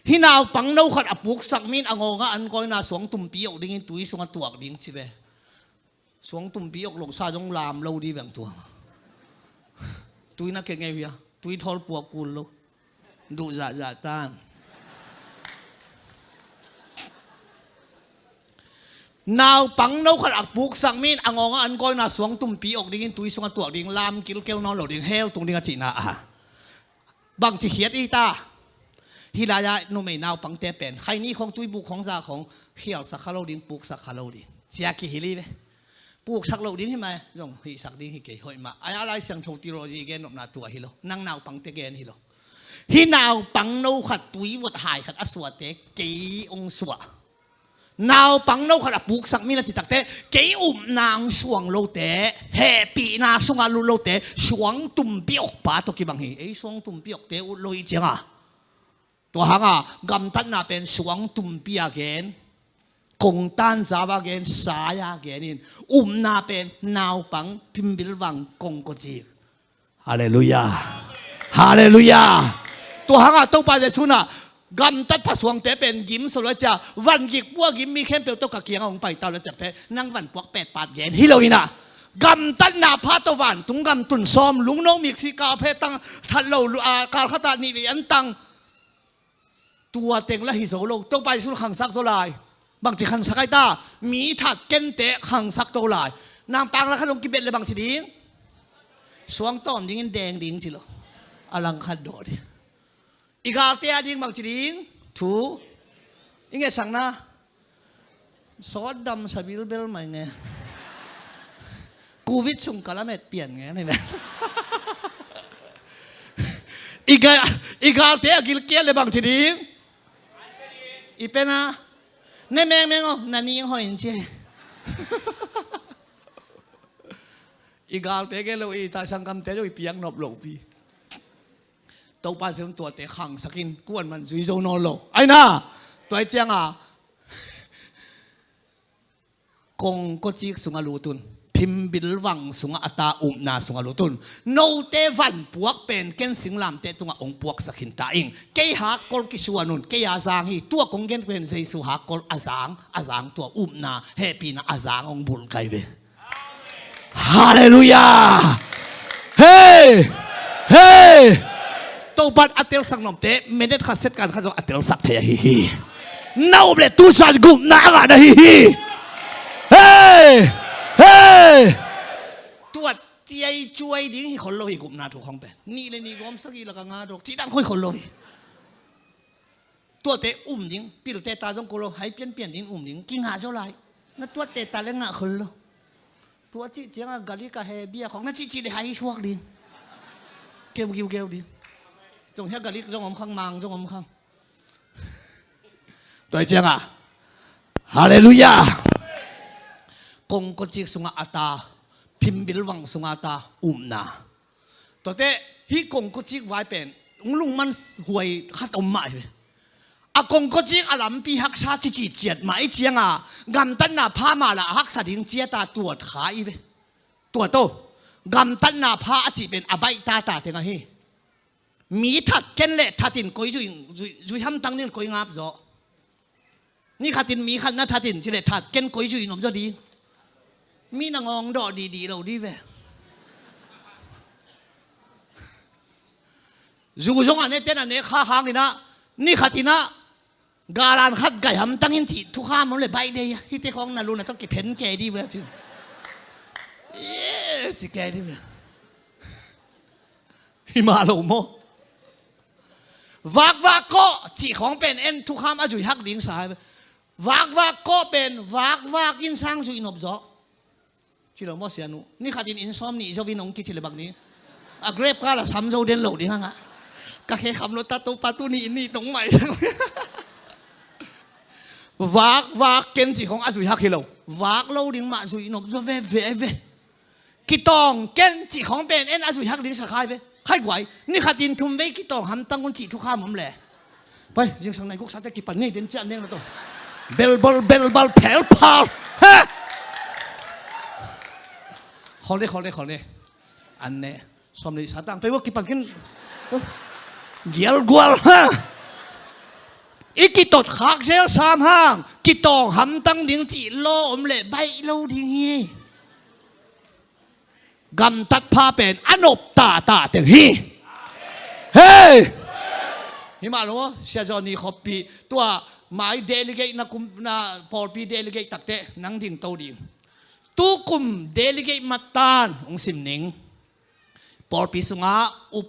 Hi naupang no khat a puksak min a ngawngah an kawina suang tumpi awk dingin tui sungah tuak ding ci ve. Suang tumpi awk lo sa zong lam lo di veng tuang. Tui na kengeu hia tui thawl puak kul lo. Duh zahzah tan. Naupang no khat a puksak min a ngawngah an kawina suang tumpi awk dingin tui sungah tuak ding lam kilkel nawn lo ding hell tung ding a cihna a. Bangci khiat i ta. Hih lai-ah numei naupangte pen khaini khawng tuibuk khawng za khawng khialsak kha lo ding puksak kha lo ding cia kihil hi ve. Puksak lo ding hi mah zong hihsak ding hi kei hoih mah a Lai Siangtho theology gen nopna tua hi lo nang naupangte gen hi lo. Hih naupang no khat tui vot hai khat a suate kei ong suah. Naupang no khat a puksak mi na citakte kei upna ang suang lote hehpihna sungah lut lote suang tumpi awkpa tawh kibang hi. Ei suang tumpi awkte ut lo hi cianga tua hanga gamtatna pen suang tumpi a gen kongtan zau a gen sai a gen in upna pen naupang phimbil vang kongkocik. Halleluiah. Halleluiah. Tua hangah Topa Jesu na gamtat phasuangte pen gim so lo cia van gik pua gim mi khempeuh tawh ka kiangah hong paita lo ciakte nang van puak petpat gen hi lo inah gamtatna pha tawh vantung gam tun sawm lungno miksi kal phe tang that lo lu- a kal khatah nih vei an tang Tua teng lah hi zo lo. Topa Jesu khangsak zo lai. Bangci khangsak ai ta? Mi that kente khangsak to lai. Nang pang lah khat hong kibet le bangci ding? Suang tawm dingin deng ding ci lo. A lang khat dawh ding. I galte a ding bangci ding? Thu. I ngetsak na. Sawt dam sabilbel mai nge. Covid sung kalamet pian nge ni me. I ga, i galte a gilkial le bangci ding? I pen a. Ne mengmeng o, na ning hoi in ci. I galte gel lo, i ta sanggamte zo i piang nop lo pi. Topa Jesu tuate khangsak in, kuan man zui zo nawn lo. Ai na, tua i cianga kongkocik sungah lut un, phimbilvang sungah a ta upna sungah lut un. Note van puak pen ken singlamteh tungah hong puaksak khin ta ing. Kei hakkol kisuan un, kei a zang hi. Tua kong gen pen Jesu hakkol a zang, a zang tua upna, hehpihna a zang hong bulkai ve. Halleluiah. Hei! Hei! Topan a telsak nopte, minute khat second khat zong a telsak thei ahi hi. Na up le tu zan gupna a ngah na hi hi. Hei! Hei! Tua ciai cuai ding hi khol lo hi gupna thu khong pen. Nih le nih gawm sagih laka nga dok cih dang khoi khol lo hi. Tuate um ding, pilte ta zong ko lo, hai pianpian ding um ding, kingah zo lai. Na tuate ta le ngah khol lo. Tua cih cianga gali ka he bia khong, na cihcih le hai suak ding. Keu giugeu ding. Zong hia gali zong om khang, mang zong om khang. Tua cianga. Halleluiah. Kongkocik sungah a ta, phimbilvang sungah a ta, upna. Tuate, hih kongkocik vai pen, hong lungman huai khat om mah hi ve. A kongkocik a lampi haksa cici ciat mah i cianga, gamtatna pha mah lah a haksa ding ciata tuat kha i ve. Tuat o, gamtatna pha a cih pen a baih tata teng ahi. Mi that ken le thatin koi zui, zui, zui hamtang ding koi ngap zaw. Ni khatin mi khat na thatin ci le that ken koi zui nop zaw di. Mi na ngawng dawh didi lo di ve. Zu zong a ne ten a ne kha hangin ah, ni khatin ah, galan khat gai hamtangin cih thukham om le baih dei a. Hihte khawng na lu na tawh kiphen kei di ve ci. Ye, ci kei di ve. Hi mah lo maw? Vakvak kawh cih khawng pen en thukham a zui hak ding sa hi. Vakvak kawh pen vakvak in sang zui nop zaw. Ci lo maw sianu? Ni khatin inn sawm nih zo in hong kici le bang ni. A grep kal a sam zo den lo ding hangah. Ka khe kham lo ta Topa tuni inn nih tong mai. Vakvak ken cih khawng a zui hak hi lo. Vak lo ding mah zui nop zaw veve ve. Kitawng ken cih khawng pen en a zui hak ding sa khai ve. Khai guai, ni khatin thum vei kitawng hamtang un cih thukham om le. Pai, zingsang nai guk sate kipan ngei den ciah neng na to. Belbal, belbal, phelphal. He! Khol ne, khol ne, khol ne. An ne. Sawm le sa tang pei vua kipan kin. Gial gual, ha! I kitot khak zel sam hang. Kitawng hamtang ding cih law om le baih lo ding hi. Gamtat pha pen a nop tata teng hi. Hei! Hi mah lo, Sia Johnny Khoppi, tua mai delegate na kum, na pawlpi delegate takte nang ding to ding. Tu kum delegate matan hong sim ning. Pawlpi sungah up,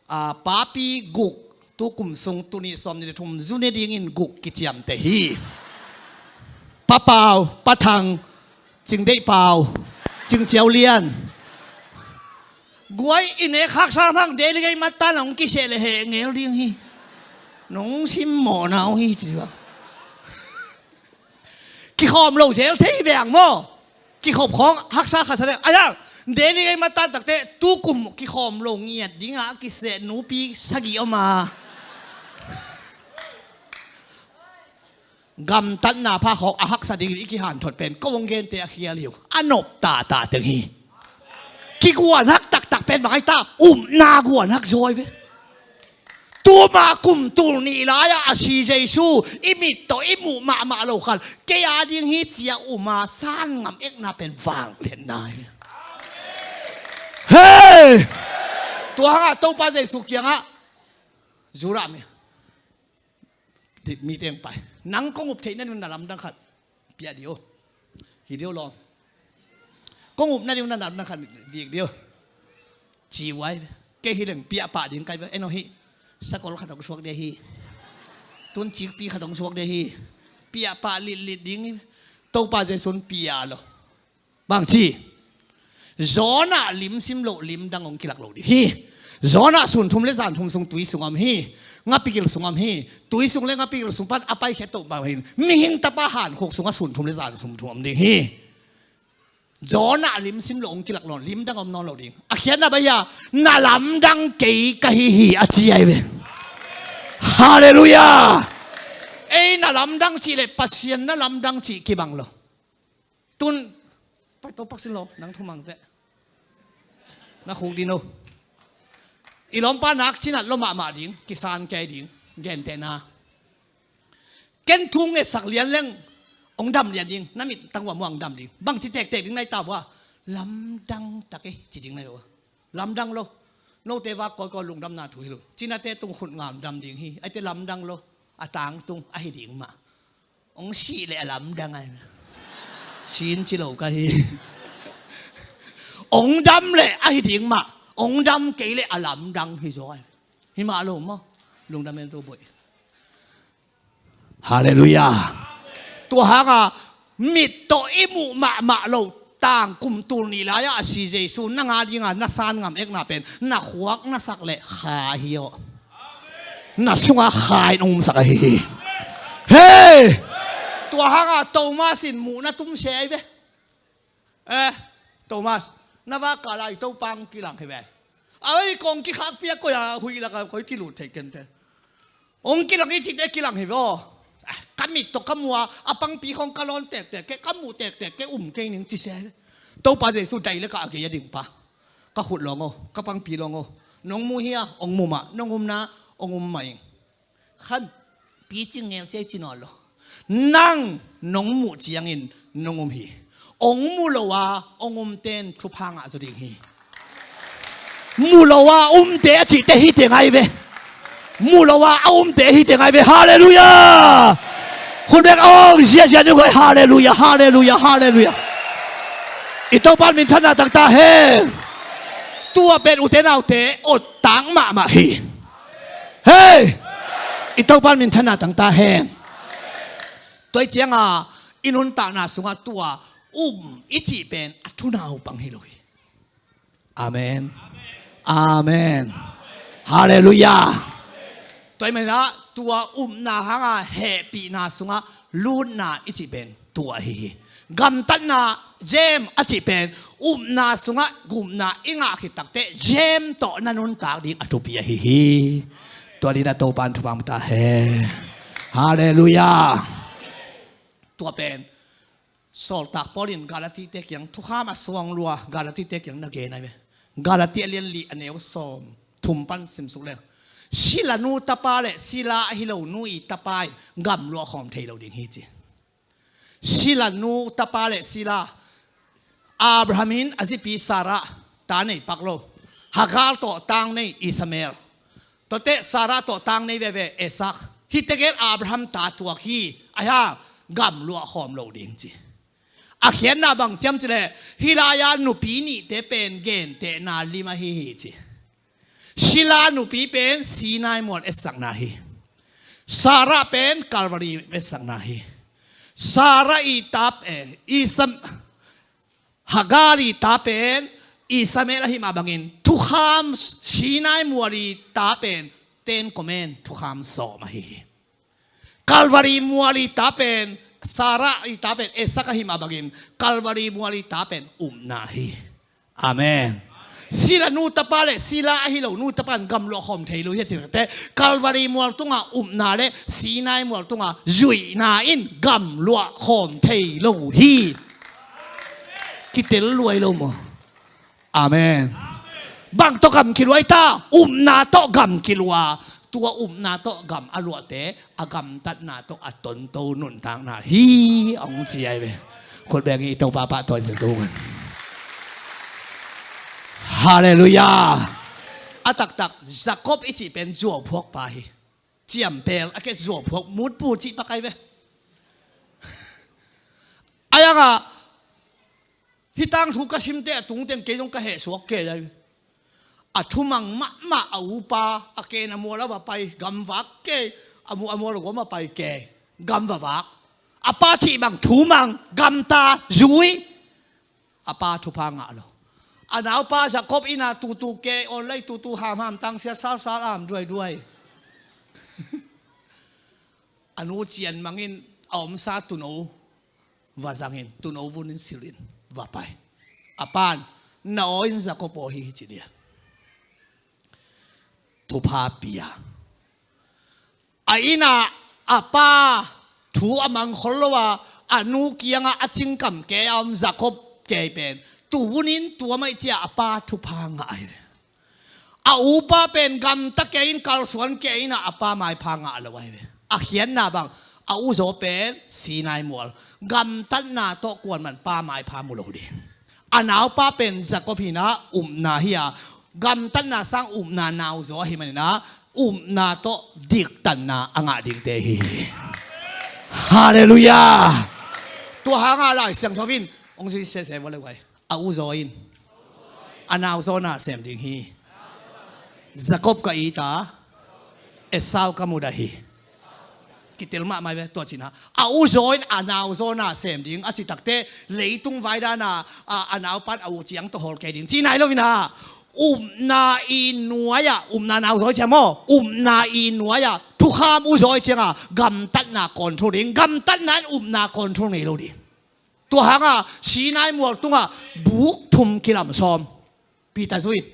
ah, papi guk, tu kum sung tuni sawm nih le thum zu ne dingin guk kiciamteh hi. Pa Pau, Pa Thang, Cing Deih Pau, Cing Ciau Lian. Guai i nek haksa hmang delegate matan hong kiseh le heh ngel ding hi. Nong simmawhna uh hi ci va. Kikhawm lo zel thei hi veng maw? Kikhop khawng haksa khat sa le. Ayang, delegate matan takte tu kum kikhawm lo ngiat dingah kiseh nupi sagih om a. Gamtatna pha khawng a haksa dingin i kihanthot pen ko hong gente a khial hi uh. A nop tata teng hi. Kiguan hak taktak pen bang ai ta, upna guan hak zawi ve. Tuma kum tul nih lai-ah a si Jesu i mit tawh i muh mahmah lo khal kei a ding hi cia uma san ngam ekna pen vangliatna hi. Hei! Tua hangah Topa Jesu kiangah Judah mi Mite hong pai. Nang kong up theih nading un na lamdang khat piak dih o. Hi dih o lawm. Kong up nading un na lamdang khat piak dih o. Ci uh ai ve. Kei hi leng piak pah ding ka hi ve. En aw hi. Sakol khat hong suak ding hi. Tuncikpi khat hong suak ding hi. Piak pah litlit ding hi. Topa Jesu in piak lo. Bangci? Jonah limsim loh limdang hong kilak lo ding hi. Jonah sun thum le zan thum sung tui sung om hi. Ngapigil sung om hi. Tui sung le ngapigil sung pan a paikhiat toh bang hi. Mihing Tapa hankhuk sungah sun thum le zan thum thum om ding hi. Jonah limsim loh hong kilak lo, limdang om nawn lo ding. A khiatna bang hiam? Na lamdang kei ka hi hi a ci ai ve. Halleluiah. Ei na lamdang cih le Pasian na lamdang cih kibang lo. Tun, pai to paksin lo, nang thumang teh. Na khuk ding lo. I lawmpa nak cinat lo mahmah ding, kisan kei ding, gentehna. Ken thu ngetsak lian leng, hong dam lian ding, na mit tang uh a muang dam ding. Bangci tektek ding na hi ta uh a, lamdang tak e, ci ding na hi uh a. Lamdang lo. Note vak kawikawi lungdamna thu hi lo. Cinate tung khut ngam dam ding hi, aite lamdang lo. A tangtung, a hi ding mah. Hong sih leh a lamdang ai. Sin ci lo ka hi. Hong dam leh a hi ding mah. Hong dam kei leh a lamdang hi zaw ai. Hi mah lo maw. Lungdam en tu boih. Halleluiah. Tua hanga mit tawh i muh mahmah lo tang kum tul nih lai-ah a si Jesu nang a dinga na san ngam ekna pen na khuak na sak leh kha hi aw. Na sunga kha in hong omsak ahi hi. Hei! Tua hanga Thomas in muhna tum se ai ve. Eh, Thomas, na vak kal a i Topa hong kilang hi ve. Ai, kong kikhakpia koi a huih laka koi kilut thei kente. Hong kilang i cite kilang hi ve aw. Ah, ka mit tawh ka mu a, a pangpi khong ka lawn tektek ke, ka mu tektek ke um kei ning ci se. Topa Jesu dai le ka a gei a ding pa. Ka khut lawng aw, ka pangpi lawng aw. Nong mu hi a, hong mu mah, nong umna, hong um mah ing. Khan picing ngel cia i ci nawn lo. Nang nong muh ciangin nong um hi. Hong mu lo a hong umte in thupha ngah zaw ding hi. Mu lo a umte a cihte hi teng ai ve. Mu lo a a umte hi teng ai ve. Halleluiah. Khut bek a hong ziazia ni koi. Halleluiah, halleluiah, halleluiah. I Topa minthanna tangta hen. Tua pen ute naute awt tang mahmah hi. Hei! I Topa minthanna tangta hen. Tua i cianga i nuntakna sungah tua um i cih pen a thunaupang hi lo hi. Amen. Amen. Halleluiah. Tua i menah tua upna hanga hehpihna sungah lutna i cih pen tua ahi hi. Gamtatna zem a cih pen upna sungah gupna i ngah khit takteh zem tawh na nuntak ding a thupi ahi hi. Tua dina Topan thupha ta hen. Halleluiah. Tua pen Sawltak Paul in Galatite kiang thukham a suang lua Galatite kiang na gen ai ve. Galati a lian li a neu sawm thum pan simsuk le. Silanu tapa le sila ahi lo nu i tapa in gamluah khawm thei lo ding hi ci. Silanu tapa le sila Abraham in a zipi Sarah ta nei pak lo. Hagar tawh tang nei Ishmael. Tuate Sarah tawh tang nei veve Isaac. Hihte gel Abraham ta tuak hi. Ahi hang gamluah khawm lo ding ci. A khiatna bang ciam cileh hih lai-a nupi nihte pen gentehna lim ahi hi ci. Sila nupi pen Sinai mual etsakna hi. Sarah pen Calvary etsakna hi. Sarah i tap eh, Isam, Hagar i ta pen Ishmael ahi mah bangin thukham Sinai mual i ta pen Ten Command thukham sawm ahi hi. Calvary mual i ta pen Sarah i ta pen Isaac ahi mah bangin Calvary mual i ta pen upna hi. Amen. Sila nu tapa le sila ahi lo nu tapa in gamluah khawm thei lo hi a ci takte Calvary mual tunga upna le Sinai mual tunga zuihna in gamluah khawm thei lo hi. Kitel luai lo maw? Amen. Bang tawh gam kilua i ta, upna tawh gam kilua. Tua upna tawh gam a luahte a gamtatna tawh a tonto nuntakna hi a hong ci ai ve. Khut beng i Topa pahtawi zungzung. Halleluiah. A taktak Jacob i cih pen zuau phuakpa hi. ciampel a ke zuaphuak mutpu cih pakai ve. Ayangah hih tangthu ka simte a tungteng kei zong ka hehsuak kei lai. A thumang mahmah a upa a ken a mual a va pai gamvak kei, a mu a mual a guam a pai kei gamvavak. A pa cih bang thumang gamta zui. A pa thupha ngah lo. A naupa Jacob ina tutu kei online tutu hamham tangsia salsal am duaiduai. A nu cian mangin a omsa tuno va zangin tuno vunin silhin va pai. A pan na aw in Jacob aw hi ci dia. Thupha pia. A ina a pa thu a mangkhol lo a a nu kianga a cingkam kei a om Jacob kei pen tuvunin tua maih cia a pa thupha ngah ahi ve. A upa pen gamta kei in kalsuan kei ina a pa maipha ngah lo ahi ve. A khiatna bang a uzaw pen Sinai mual gamtatna tawh kuanman pa maipha mu lo ding. A naupa pen Jacob hina upna hi a gamtatna sang upna nauzaw ahi manina upna tawh diktatna a ngah dingte hi. Halleluiah. Tua hanga Lai Siangtho in hong zui sese vua le guai. A uzaw in a nauzaw na sem ding hi. Jacob ka it a, Esau ka mudah hi. Kitel mahmah ve tua cina. A uzaw in a nauzaw na sem ding a ci takte leitung vaidana a naupan a u ciang tawh hawl kei ding ci nai lo ina. Upna i nuai-ah upna nauzaw i ciang maw upna i nuai-ah thukham uzaw i cianga gamtatna control ding gamtatna in upna control ngei lo ding. Tua hanga Sinai mual tungah buk thum kilam sawm. Peter zui in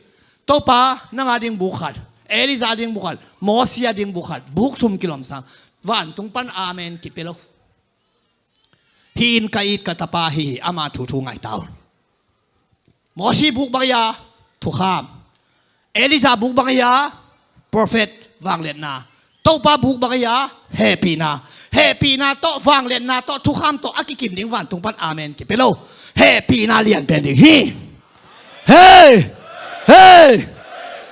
Topa nanga ding buk khat, Elijah ding buk khat, Mosi a ding buk khat buk thum kilawm sang. Vantung pan amen kipia lo. Hih in ka it ka tapa hi hi ama thu thu ngaita un. Mosi buk bang hi a thukham. Elijah buk bang hi a prophet vangliatna. Topa buk bang hi a hehpihna. Hehpihna tawh vangliatna tawh thukham tawh a kikim ding vantung pan amen kipia lo. Hehpihna lian pen ding hi. Hei! Hei!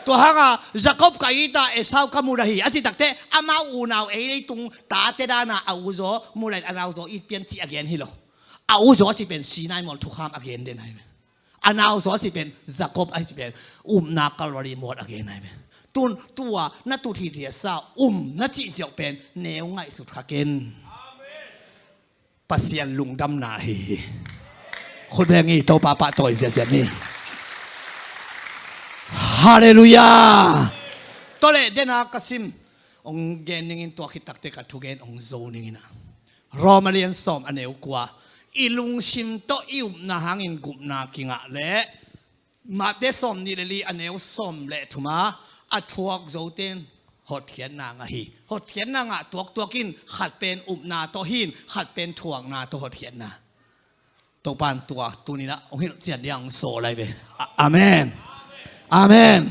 Tua hanga Jacob ka it a Esau ka mudah hi a ci takte amau unau ei leitung tate dana a uzaw mudah in a nauzaw it pian cih a gen hi lo. A uzaw a ci pen Sinai mual thukham a gen den ahi ve. A nauzaw a ci pen Jacob a ci pen upna Calvary mual a gen ahi ve. Tun tua na tut hi riasa um na cih ziauh pen neu ngaihsut kha ken. Pasian lungdamna hi hi. Khut beng hi Topa pahtawi ziaziat ni. Halleluiah. Tawleh dena ka sim hong gen ningin tua khit takte ka thugen hong zo ningin a Roma lian sawm a neu kua. I lungsim tawh i upna hangin gupna kingah leh Mate sawm nih le li a neu sawm le thuma a thuak zoten hotkhiatna ngah hi. Hotkhiatna ngah tuaktuak in khat pen upna tawh hin khat pen thuakna tawh hotkhiatna. Topan tua tuninah hong hilh cian dia hong sawl lai ve. Amen. Amen.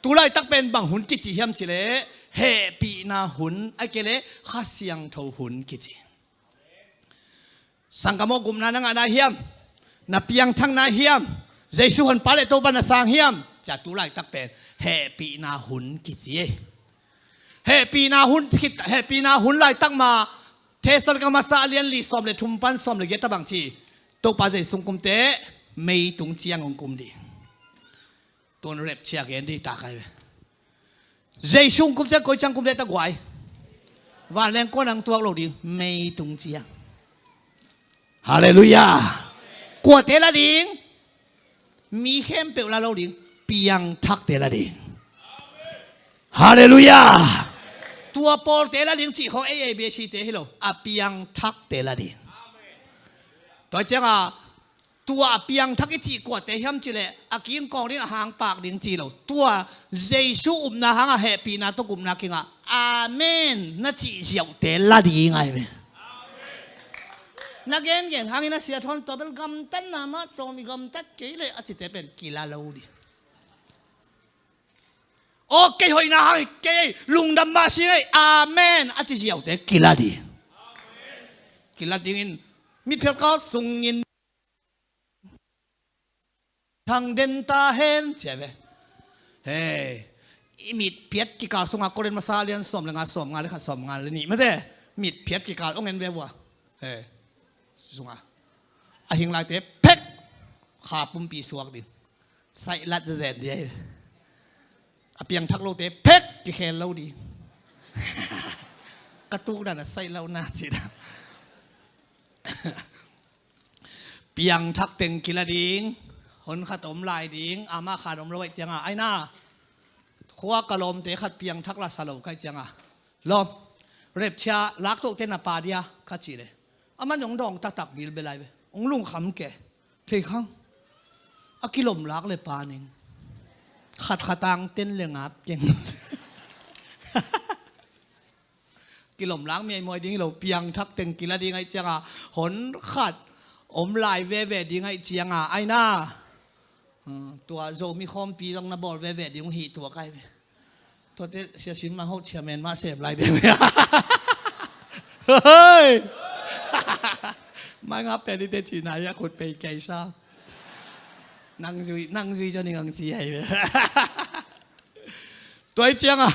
Tulaitak pen bang hun kici hiam cileh hehpihna hun a kele Kha Siangtho hun kici. Sangkam aw gupna na ngah nai hiam? Na piangthak nai hiam? Jesu honpa le Topa na sang hiam? Cia tulaitak pen hehpihna hun kici ei. Hehpihna hun khit hehpihna hun laitak ma Thessalonika masa a lian li sawm le thum pan sawm le giat a bang ci. Topa Jesu hong kumte mei tung ciang hong kum dih. Tuan rapture gen dih ta kai ve. Jesu hong kum ciang koi ciang kum dih ta guai. Vanleng kuan ang tuak lo ding mei tung ciang. Halleluiah. Kuate la ding. Mi khempeuh la lo ding. Piangthakte la ding. Halleluiah. Tua pawlte la ding cih khawng ei ei biasite hi lo a piangthakte la ding. Tua cianga tua a piangthak i cih kuate hiam cileh a kingkawng ding a hangpak ding ci lo. Tua Jesu upna hanga hehpihna tawh gupna kingah amen na cih ziauhte la ding ai ve. Na gengen hangin a sia thawn tua bel gamtatna mah tawm i gamtat kei leh a cite pen kila lo dih. Aw kei hoihna hang kei lungdam mah si ngei amen a ci ziauhte kila dih. Kila dingin mitphelka sungin thang den ta hen cia ve. Hei I mitphiat kikal sungah Korin masa lian sawm le nga, sawm nga le khat, sawm nga le nih mate. Mitphiat kikal ong en ve vua. He. Sungah a hing laite phek, kha pumpi suak ding. Saihlat zen ding. A piangthak lote phek, kikhel lo ding. Ka tukdan a saih lo na ci dan. Piangthak teng kila ding, hon khat om lai ding, ama khan om lo aih cianga, aina. Khua ka lawmte khat piangthak la sa lo kai cianga. Lawm, repchia laktohte na pa dia, ka ci le. Aman hong dawng taktak bilbel lai ve. Hong lungkham ke. Thei khang. A kilom lak le pa ning. Khat khatang ten le ngap keng. Kilom lak miaimuai ding hi lo, piangthak teng kila ding aih cianga, hon khat om lai veve ding aih cianga, aina. Hmm, tua Zomi khawmpi zong na bawl veve ding uh hi tua kai ve. Tuate siasim mah hoh ciamen mah sem lai ding. Hoi! Mai ngap pen ite cina ia khut pei kei sa. Nang zui, nang zui zon ning ang ci ai ve. Tua ih cianga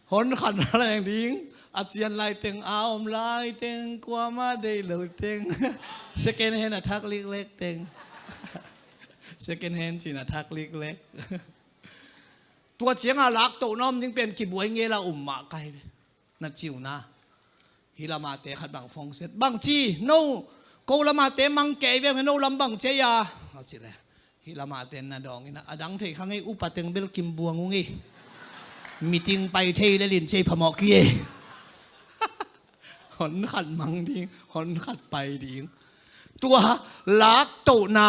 hon khan leng ding, a cian lai teng, a om lai teng, kuama dei lo teng. Second hand a thak liklek teng. Second hand cin a thak liklek. Tua cianga laktohna om ding pen kibuai ngela um mah kai ve. Na ciuna. Hi lamate khat bang fongset. Bang ci, no, ko lamate mang kei ve, no lam bang cia. A ci le. Hi lamate na dawng ina. A dang thei kha ngei upa teng bel kim buang ung i. Meeting pai thei le lin cia phamawh ki e. Hon khat mang ding, hon khat pai ding. Tua laktohna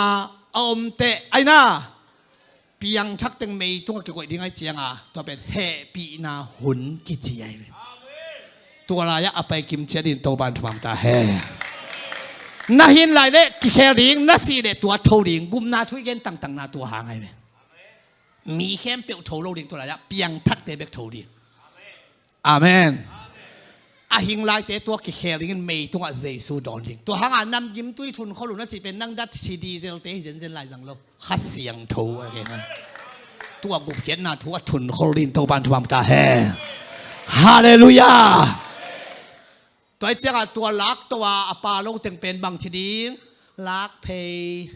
a om teh, aina. Piangthak teng mei tungah kikoih ding ai cianga, tua pen hehpihna hun kici ai ve. Tua lai-ah a pai kim ciat in Topan thupha ta he. Na hin lai leh kikhel ding, na sih leh tua tho ding, gupna thu i gen tangtangna tua hang ai ve. Mi khempeuh tho lo ding tua lai-ah, piangthakte bek tho ding. Amen. A hing laite tua kikhel dingin mei tungah Jesu dawn ding. Tua hanga namgimtui thunkhol uh na cih pen nang dat si diesel te hi zenzen lai zang lo. Kha Siangtho a gen a. Tua gupkhiatna thu a thunkhol dingin Topan thupha ta he. Halleluiah. Tua ih ciangah tua lakto a a pa lo teng pen bang ci ding? Lak phei.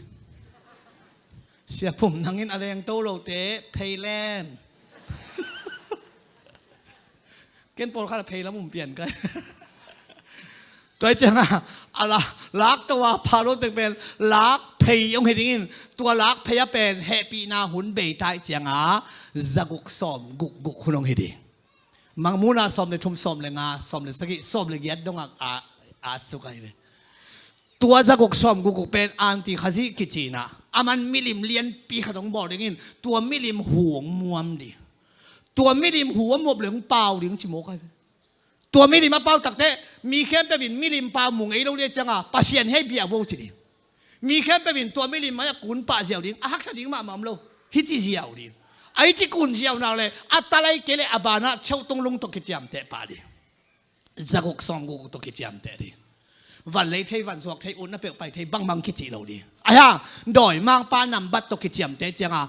Siapum nangin a lengto lote phei len. Ken pawlkhat a phei lam um pian kai. Tua ih ciangah a la, lakto a pha lo teng pen lak phei hong hi dingin, tua lak phei a pen hehpihna hun bei ta ih ciangah zaguk sawm gukguk hun hong hi ding. Mangmuhna sawm le thum, sawm le nga, sawm le sagih, sawm le giat dongah a, a suk ahi ve. Tua zaguk sawm gukguk pen antikhazih kici inah, aman milim lianpi khat hong bawl dingin, tua milim hu hong muam ding. Tua milim hu a muap le hong pau ding ci mawk ahi ve. Tua milim a pau takteh mi khempeuh in milim pau mu ngei lo le cianga Pasian hei bia vo ci ding. Mi khempeuh in tua milim a kun pah ziau ding, a haksa ding mahmah om lo. Hici ziau ding. A hici kun ziau nak le a talai kei le a banah cheuh tung lung tawh kiciamteh pah ding. Zaguk sawm gukguk tawh kiciamteh ding. Van lei thei, van zuak thei, utna peuh pai thei bangbang kici lo ding. Ahi hang dawimangpa nambat tawh kiciamteh cianga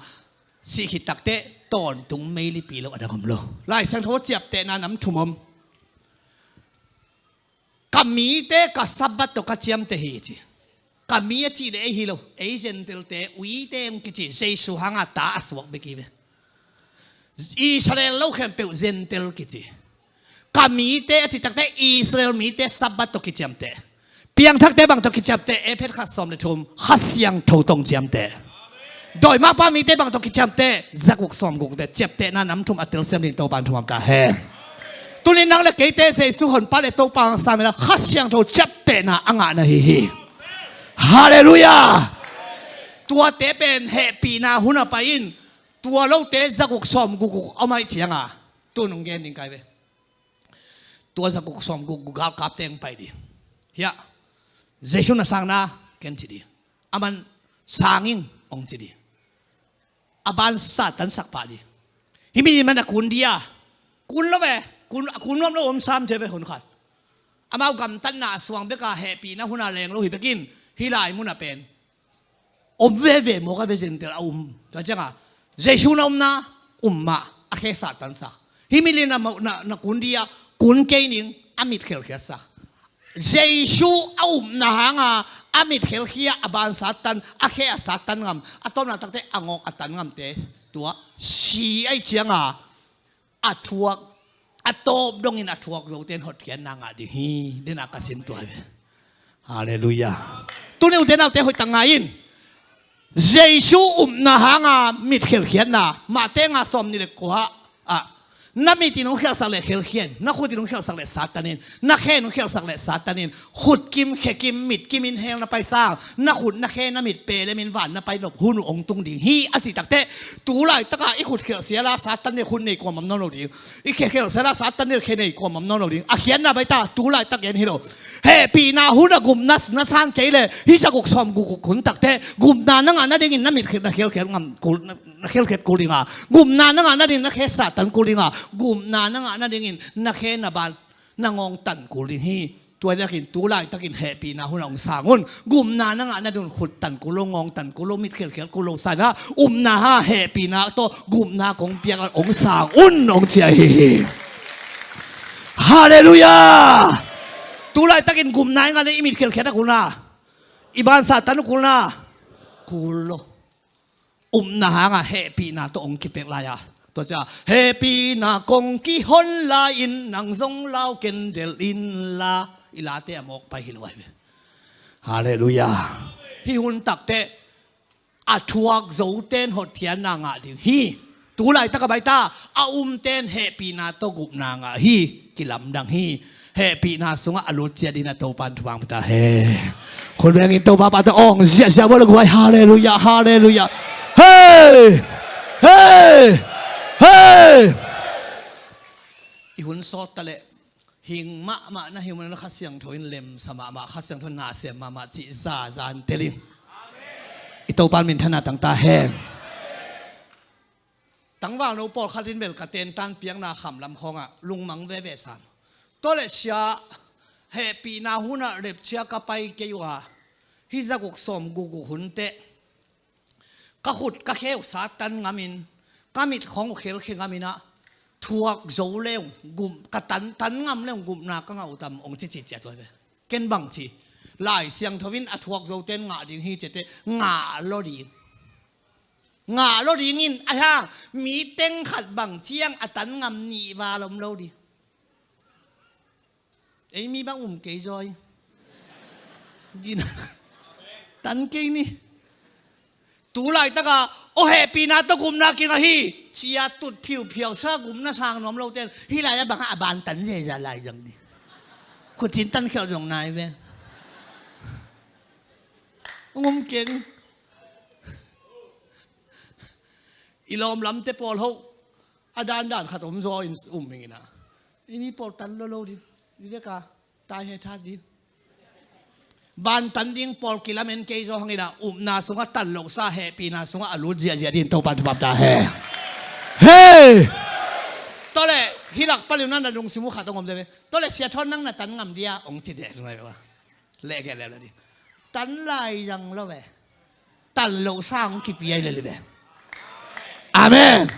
sih khit takteh tawntung meilipi lo a dang om lo. Lai Siangtho ciaptehna nam thum om. Ka mite ka Sabbath tawh ka ciamteh hi ci. Ka mi a cih le ei hi lo, ei Gentile-te, uite hong kici, Jesu hanga ta a suak bek hi ve. Israel lo khempeuh Gentile kici. Ka mite a cih takteh Israel mite Sabbath tawh kiciamteh. Piangthakte bang tawh kiciamteh, Efesa khat sawm le thum, Kha Siangtho tawh ciamteh. Dawimangpa mite bang tawh kiciamteh, zaguk sawm gukte, ciaptehna nam thum a telsiam ding Topan thupha ta he. Tuni nang le keite Jesu honpa le Topa hong sam inla Kha Siangtho ciaptehna a ngah na hi hi. Halleluiah. Tuate pen hehpihna hun a pai in, tua lote zaguk sawm gukguk a om aih cianga, tun hong gen ding kai ve. Tua zaguk sawm gukguk galkapte hong pai ding. Hiah, Jesu na sang na, ken ci ding. Aman sang ing hong ci ding. A ban Satan sak pah ding. Hih mi man a kun dia. Kun lo ve. Kun, a kun nuam lo om sam cia ve hun khat. Amau gamtatna a suang beka hehpihna huna leng lo hi bekin. Hih lai muna pen om veve mawk a ve Gentile a um. Tua cianga Jesu na omna um mah. A khe Satan sa. Hih milim na, na, na kun dih a, kun kei ning, a mit khelkhiat sa. Jesu a upna hanga a mit khelkhia, a ban Satan, a khe a Satan ngam, a tawpna takte a ngawk a tan ngamte, tua si ahih cianga a thuak, a tawp dongin a thuak zote in hotkhiatna ngah ding hi, dena ka sim tua hi ve. Halleluiah. Tuni ute naute hoih tak ngai in. Jesu upna hanga mit khelkhiatna, Mate nga sawmnih le kua ah, na mit in hong khialhsak leh khelkhia in, na khut in hong khialhsak leh Satan in, na khe in hong khialhsak leh Satan in, khut kim, khe kim, mit kim in hell na pai sang, na khut, na khe, na mit pelemin van na pai nop hun uh hong tung ding hi, a cih takte, tu laitaka i khut khialh siala Satan in khut nei kuamah om nawn lo ding, i khe khialh siala Satan in khe nei kuamah om nawn lo ding, a khiatna baita, tu laitak gen hi lo. Hehpihna hun a gupna na san kei leh, hih zaguk sawmguk hun takte, gupna na ngah nadingin na mit khialh, na khialhkhiat ngam kul, na khialhkhiat kul ding a, gupna na ngah nadingin na khe Satan kul ding a, gupna na ngah nadingin na khe na ban na ngawng tan kul ding hi. Tua hi takin tu laitakin hehpihna hun a hong sang un. Gupna na ngah nadingin khut tan kul lo, ngawng tan kul lo, mit khialhkhiat kul lo, sana upna ha hehpihna tawh gupna kong piak a hong sang un, hong ci ahi hi. Halleluiah. Tu laitakin gupna i ngah le i mit khialhkhiat a kulna, i ban Satan a kulna, kul lo. Upna hanga hehpihna tawh hong kipek lai-a, tua cia, hehpihna kong kihon lai-in nang zong lau ken delh inla, i late a mawk pai hi lo ahi ve. Halleluiah. Hih hun takte a thuak zoten hotkhiatna ngah ding hi. Tu laitaka baita, a umten hehpihna tawh gupna ngah hi. Kilamdang hi. Hehpihna sungah a lut ciat dingin a Topan thupha pia ta hen. Khut bengin Topa pahtawi ong ziahziah vua le guai. Halleluiah, halleluiah. Hei! Hei! Hei! I hun sawt ta leh hing mahmah na hi uh manin Kha Siangtho in lemsa mahmah, Kha Siangtho in na sem mahmah cih zaza in tel in. I Topa minthanna tang ta hen. Tangvalno pawlkhat in bel ka tentan piakna khamlam khawngah lungmang veve sam. Tua leh sia, hehpihna hunah repchia ka pai kei uh a, hih zaguk sawmguk uh hun teh ka khut ka khe uh Satan ngamin, ka mit khawng uh khelkhia ngamin ah, thuak zo le ung, gum, ka tan, tan ngam le ung gupna ka ngah uh tam, hong cici ciat uh ahi ve. Ken bang ci, Lai Siangtho in a thuak zoten ngah ding hi ci teh, ngah lo ding. Ngah lo dingin, ahi hang, mi teng khat bang ciang a tan ngam nih val om lo ding. Ei mi bang um kei zaw hi. Gina. Tan kei ni. Tu laitaka, aw hehpihna tawh gupna kingah hi, cia tut phiuphiau sa gupna sang nuam lote, hih lai-ah bangah a ban tan zeza lai zang ding. Khutcin tan khialh zong nai ve. Hong um keng. I lawm lamte pawl hoh a dandan khat om zaw in um ing ina. I mi pawl tan lo lo ding. I veka tai he that ding. Ban tan ding pawl kilamen kei zaw hang ina, upna sungah tan lo sa, hehpihna sungah a lut ziahziah ding Topa thupha pia ta hen. Hei! Tua leh hih lak pan liu na na lungsim uh khat hong om de ve. Tua leh Sia Thawn nang na tan ngam dia hong ci de. Leh gelh leh ding. Tan lai zang lo ve. Tan lo sa hong kipia hi lel hi ve. Amen.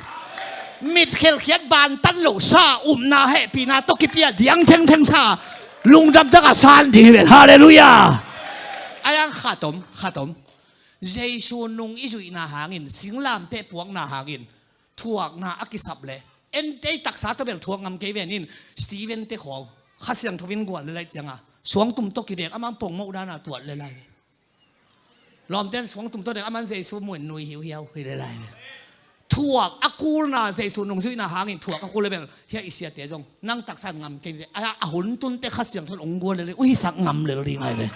Mit khelkhiat ban tan lo sa, upna hehpihna tawh kipia diang thengtheng sa, lungdam taka san ding hi ve. Halleluiah. Ahi hang khat om, khat om. Jesu nung i zuihna hangin, singlamteh puakna hangin, thuakna a kisap leh, en tei taksa tawh bel thuak ngam kei ven in, Stephen te khawng Kha Siangtho in guan le lai cianga, suangtum tawh kidek, amang pongmoh dana tuat le lai. Lawmten suangtum tawh dek, aman Jesu muin nui hiuhiau hi le lai. Thuak a kulna, Jesu nungzuihna hangin thuak a kul le bel, hia i siate zong, nang taksa in ngam kei ve. A, a hun tunte Kha Siangtho in hong guan le le, uhisak ngam lel ding ahi ve.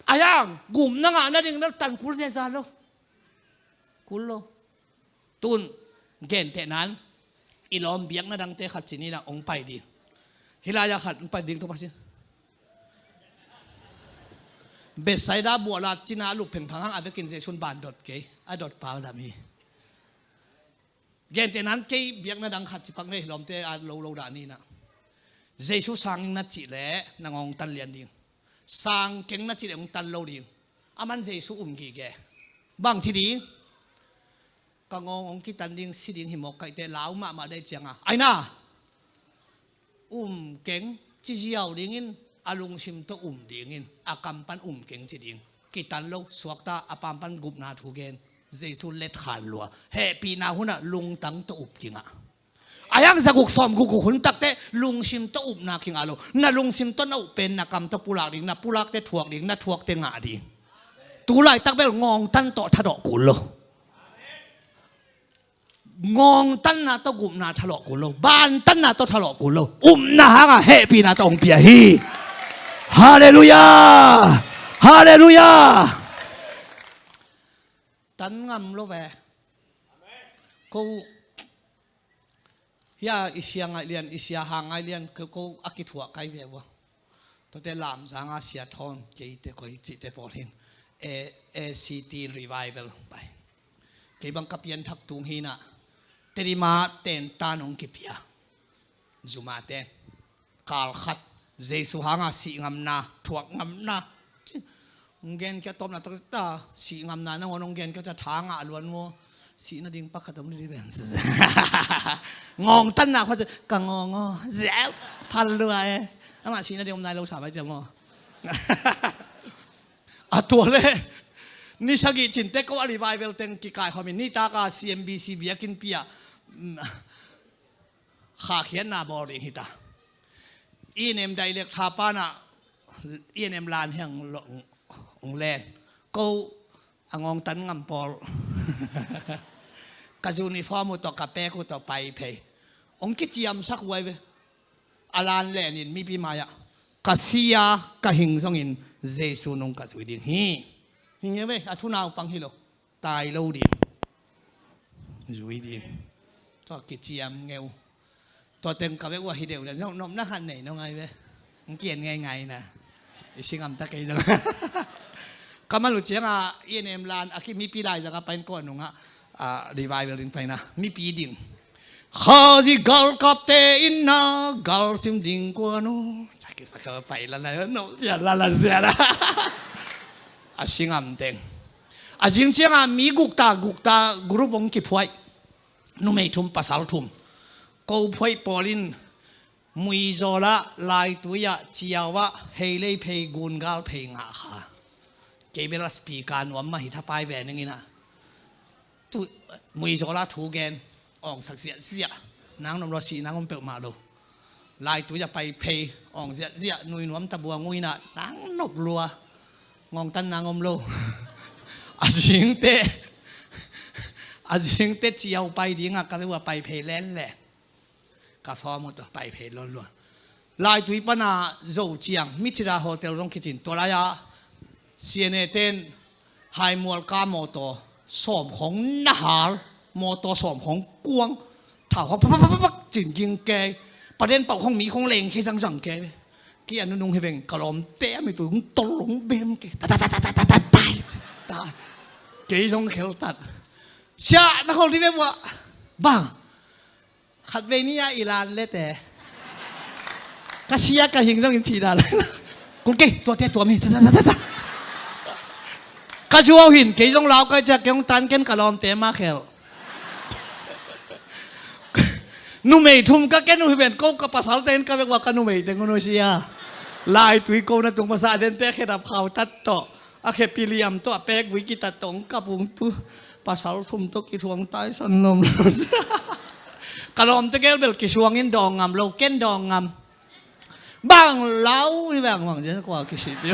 Ahi hang, gupna ngah nading bel tan kul zeza lo. Kul lo. Tun, gentehnan, i lawm biakna dangte khat cin ina hong pai ding. Hih lai-ah khat hong pai ding tu pasin. Bethsaida buahla cina a lup phengphang hang a vekin Jesu in ban dot kei, a dot pa dam hi. Gentehnan kei biakna dang khat cipak nei, lawmte a lo lo dah ni ina. Jesu sangin na cih leh na ngawng tan lian ding. Sang keng na cih leh hong tan lo ding. Aman Jesu um gige. Bang ci ding? ka ngawng hong kitan ding, si ding hi mawk ka hih teh, lau mahmah dai cianga, aina, um keng, ci ziau dingin, a lungsim tawh um dingin, a kam pan um keng ci ding. Kitan lo, suakta, a paam pan gupna thu gen. Jesu letkhan lua. Hehpihna hunah lungtang tawh up kingah. A hiang zaguk sawmguk guk hun takteh lungsim tawh upna kingah lo. Na lungsim tawh na up pen na kam tawh pulak ding, na pulakte thuak ding, na thuakte ngah ding. Tu laitak bel ngawngtan tawh thadawh kul lo. Ngawngtanna tawh gupna thalawh kul lo, bantanna tawh thalawh kul lo, upna hanga hehpihna tawh hong pia hi. Halleluiah. Halleluiah. Tan ngam lo ve. Ko hia i sia ngaih lian, i sia hang ngaih lian, ko, ko a kithuah kai ve vua. Tuate lamzanga sia thawn keite koi cihte pawl hin, A C T revival pai. Kei bang ka pianthak tung hinah, Tedim ah tentan hong kipia. Zuma ten kalkhat Jesu hanga sih ngamna, thuak ngamna. Hong gen kia tawpna takta, sih ngamna nangawn hong gen kia ca tha ngah luan maw. Sih nading pakhat om didi ven. Ngawngtanna khua ca ka ngawng aw. Zep, phal lua e. Amah sih nading om nai lo sa mai cia maw. A tua le ni sagih cinte ko a revival teng kikaikhawmin nitaka C M B C biakinnpi ah, mm, khakhiatna bawl ding hita. I N M dailek thapanah I N M lan hiang lo hong len. Ko a ngawngtan ngam pawl ka uniform uh tawh ka pek uh tawh pai phei. Hong kiciamsak huai ve. A lan lenin mipi mai-ah ka si a ka hing zongin Jesu nung ka zui ding hi. Hing e ve, a thunaupang hi lo. Tai lo ding. Zui ding. Tua kiciam ngeu. Tua teng ka vek uh a hi deuh le nopna khat nei no ngai ve. Hong kian ngaingai na. I si ngamta kei zong. Ka mal uh cianga I N M lan a ki mipi lai zanga pain ko a nungah, a, revival ding paina mipi ding. Khazih galkapte inna galsim ding kuan uh. Cakisaka pai lala no, ya lala ziana. A singam teng. A zing cianga mi gukta gukta group hong kiphuaih. Numei thum pasal thum. Ko phuaih pawlin muizawlah laitui ah ciau ah heilei phei gungal phei ngah kha. Kei bel a speaker nuam mah hi thapai ve ning inah. Tu muizawlah thu gen awngsak ziahziah. Nang nom lo sih nang om peuhmah lo. Laitui ah pai phei awng ziahziah nui nuam tabua nguinah nang nop lua. Ngawngtan nang om lo. A zingte a zingte ciau pai dingah ka veu a pai phei lenlen. Ka fawm uh tawh pai phei luanluan. Laitui pana zo ciang Mithira Hotel zong kicin tua lai-a C N A ten haimual ka mawtaw sawm khong nahal mawtaw sawm khong kuang thau khong pakpakpakpak cin ging kei paden pauh khong mi khong leng kei zangzang kei. Ki a nunung hi veng ka lawmte a mitul hong tol hong bem kei ta ta ta ta ta ta ta ta. Kei zong kheltat. Sia na khol ti ve vua bang. Khatvei ni-a i lan lete ka sia ka hing zongin cih dah lai. Kul kei tuate tuam hi ta ta ta ta ta. Ka zuau hin kei zong lau kai ciak kei hong tan ken ka lawmte ma khel. Numei thum ka ken uh hi ven ko ka pasalte in ka vek ua ka numei teng un uh sia. Laitui ko na tung pasah dente khedap khau tat tawh. A khepi liam tawh a pek vui kitat tawh hong kap ung tu. Pasal thum tawh kithuang taisan lom lo. Ka lawmte gel bel kisuangin dawng ngam lo ken dawng ngam. Bang lau hi bang bang zen kua kisih pi.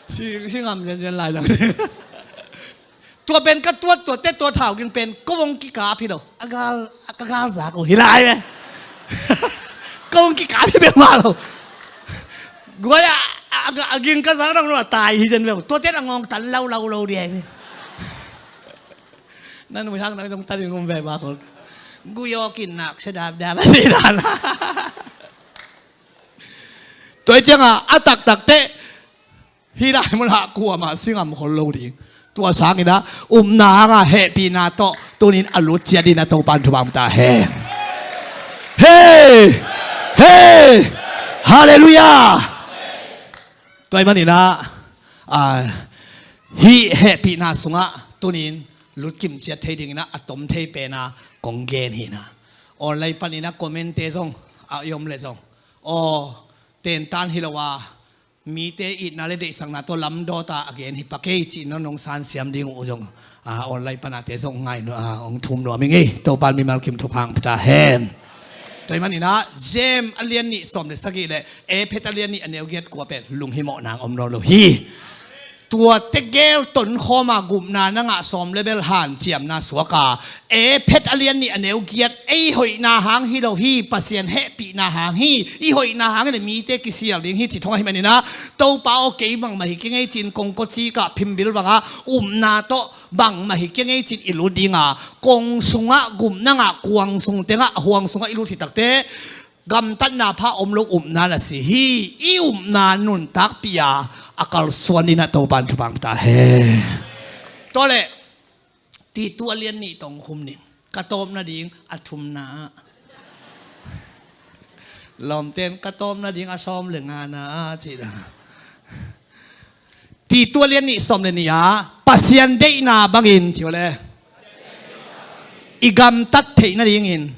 Si ngam zen zen lai dang. Tua pen ka tuat tuat te tua thau ging pen ko hong kikap hi lo. A gal, ka gal zak uh hi lai ve. Ko hong kikap hi bek mah lo. Guai a, a, a ging ka zak dang lo a tai hi zen ve. Tua ten a ngawng tan lau lau lo di ai ve. Na nui hang nang zong tan in ngum ve ba khol. Gui awk in nak se dap dap a si dan. Tua i cianga a taktak te. Hih lai munah kuamah singam khol lo ding. Tua sangin ah upna hanga hehpihna tawh tunin a lut ciat dingin a Topan thupha ta hen. Hei! Hei! Halleluiah! Tua ahih manin ah, ah, hih hehpihna sungah tunin lutkim ciat thei dingin ah a tom thei pen a kong gen hi na. Online panin ah comment-te zong a i om leh zong, aw, tentan hi lo a, mite itna le deihsakna tawh lamdawta a gen hi pak ei cih nong sansiam ding uh zong, a, online panate zong ngai nuam, a, hong thum nuam ing ei. Topan mimal kim thupha pia ta hen. Tua ahih manin ah James a lian nih sawm le sagih le Efesa a lian nih a neu giat kua pen lunghimawhna hong om nawn lo hi. Tuate gel tonkhawm a gupna na ngah sawm le bel hanciamna suak a, Efesa a lian nih a neu giat, ei hoihna hang hi lo hi, Pasian hehpihna hang hi, i hoihna hangin mite kisial ding hi cih thong ahih manin ah, Topa aw, kei bangmah hi keng ei ci-in kongkocik ah phimbil bangah upna tawh bangmah hi keng ei ci-in i lut ding a, kong sungah gupna ngah, kuang sung tengah, huang sungah i lut hi takte, gamtatna pha om lo upna na si hi. I upna nuntakpih a, a kalsuan dingin ah Topan thupha pia ta hen. Tua leh Titu a lian nih tawh hong khum ning. Ka tawpna ding a thumna ah. Lawmten ka tawpna ding a sawm le ngana ah cih dan. Titu a lian nih sawm le nih ah, Pasian deihna bangin, ci uh le, i gamtat theih nadingin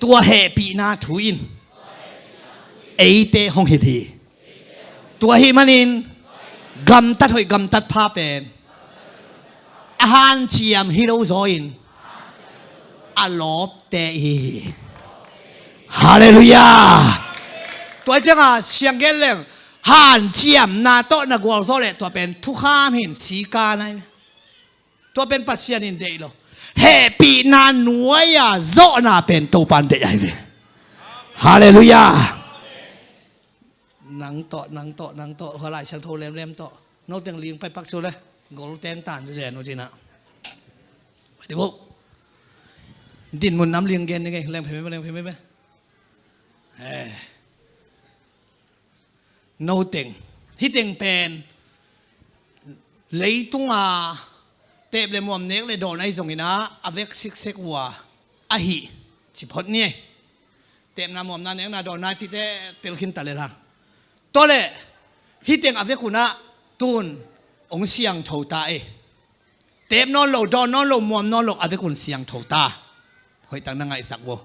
tua hehpihna thu in eite hong hilh hi. Tua ahih manin gamtat hoih, gamtat pha pen a hanciam hi lo zaw in a lawpte hi. Halleluiah. Tua ciangah siang gen leng, hanciamna tawh na gualzawh leh tua pen thukham hi in, sikan ahi. Tua pen Pasian in deih lo. Hehpihna nuai-a zawhna pen Topan deih ahi ve. Halleluiah. Nang tawh, nang tawh, nang tawh, hua Lai Siangtho lemlem tawh, no teng ling pai pak su le, gol teng tan zen uh cin ah. Dinmun nam ling gen ni ngei, leng phe me, leng phe me. Eh. No teng, hih teng pen leitunga teep le muam, nek le dawn ahi zongin ah a vek siksek uh a, ahi ci phot ni. Teepna, muamna, nekna, dawnna cihte tel khin ta lel hang. Tua leh hih teng a vek un ah tun hong siangtho ta ei. Teep nawn lo, dawn nawn lo, muam nawn lo, a vek un siangtho ta. Hoihtak na ngaihsak uh.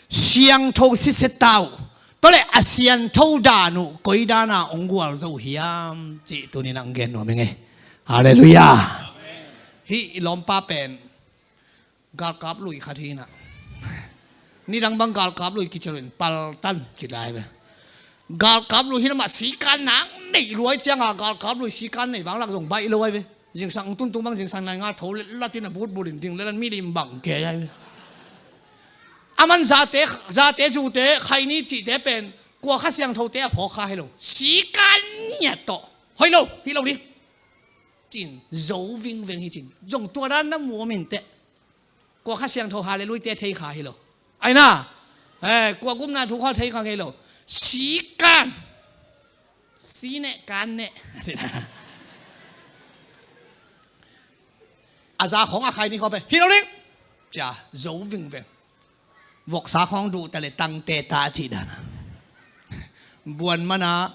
Siangtho sitset ta uh. Tua leh a siangtho dan uh koi dan a hong gualzo uh hiam cih tuni-in ah hong gen nuam ing ei. Halleluiah. Hih i lawmpa pen galkap lui khat hi in ah, nidang bang galkap lui kici lo in paltan ci lai ve. Galkap lui hi lamah sikan nak neih lua ahih ciangah, galkap lui sikan neih vanglak zong baih lo ahi ve. Zingsang tuntung bang zingsang nai nga tho le latin a butbut in ding le lan mi lim bang kei ahi ve. A man zate, zate zute, khaini cihte pen kua Kha Siangthote a phawk kha hi lo. Sikan ngiat tawh, hoih lo, hih lo ding, ci-in zo vingveng hi ci-in. Zong tua dan na mu om in teh. Kua Kha Siangtho Halleluiah-te thei kha hi lo. Aina, eh, kua gupna thu kha thei kha ngei lo. Sikan. Si neh, kan neh. A za khawng a khai ni khawng pen hi lo ding. Cia, zo vingveng. Voksa khawng duh ta le tangte ta cih dan a. Buan mana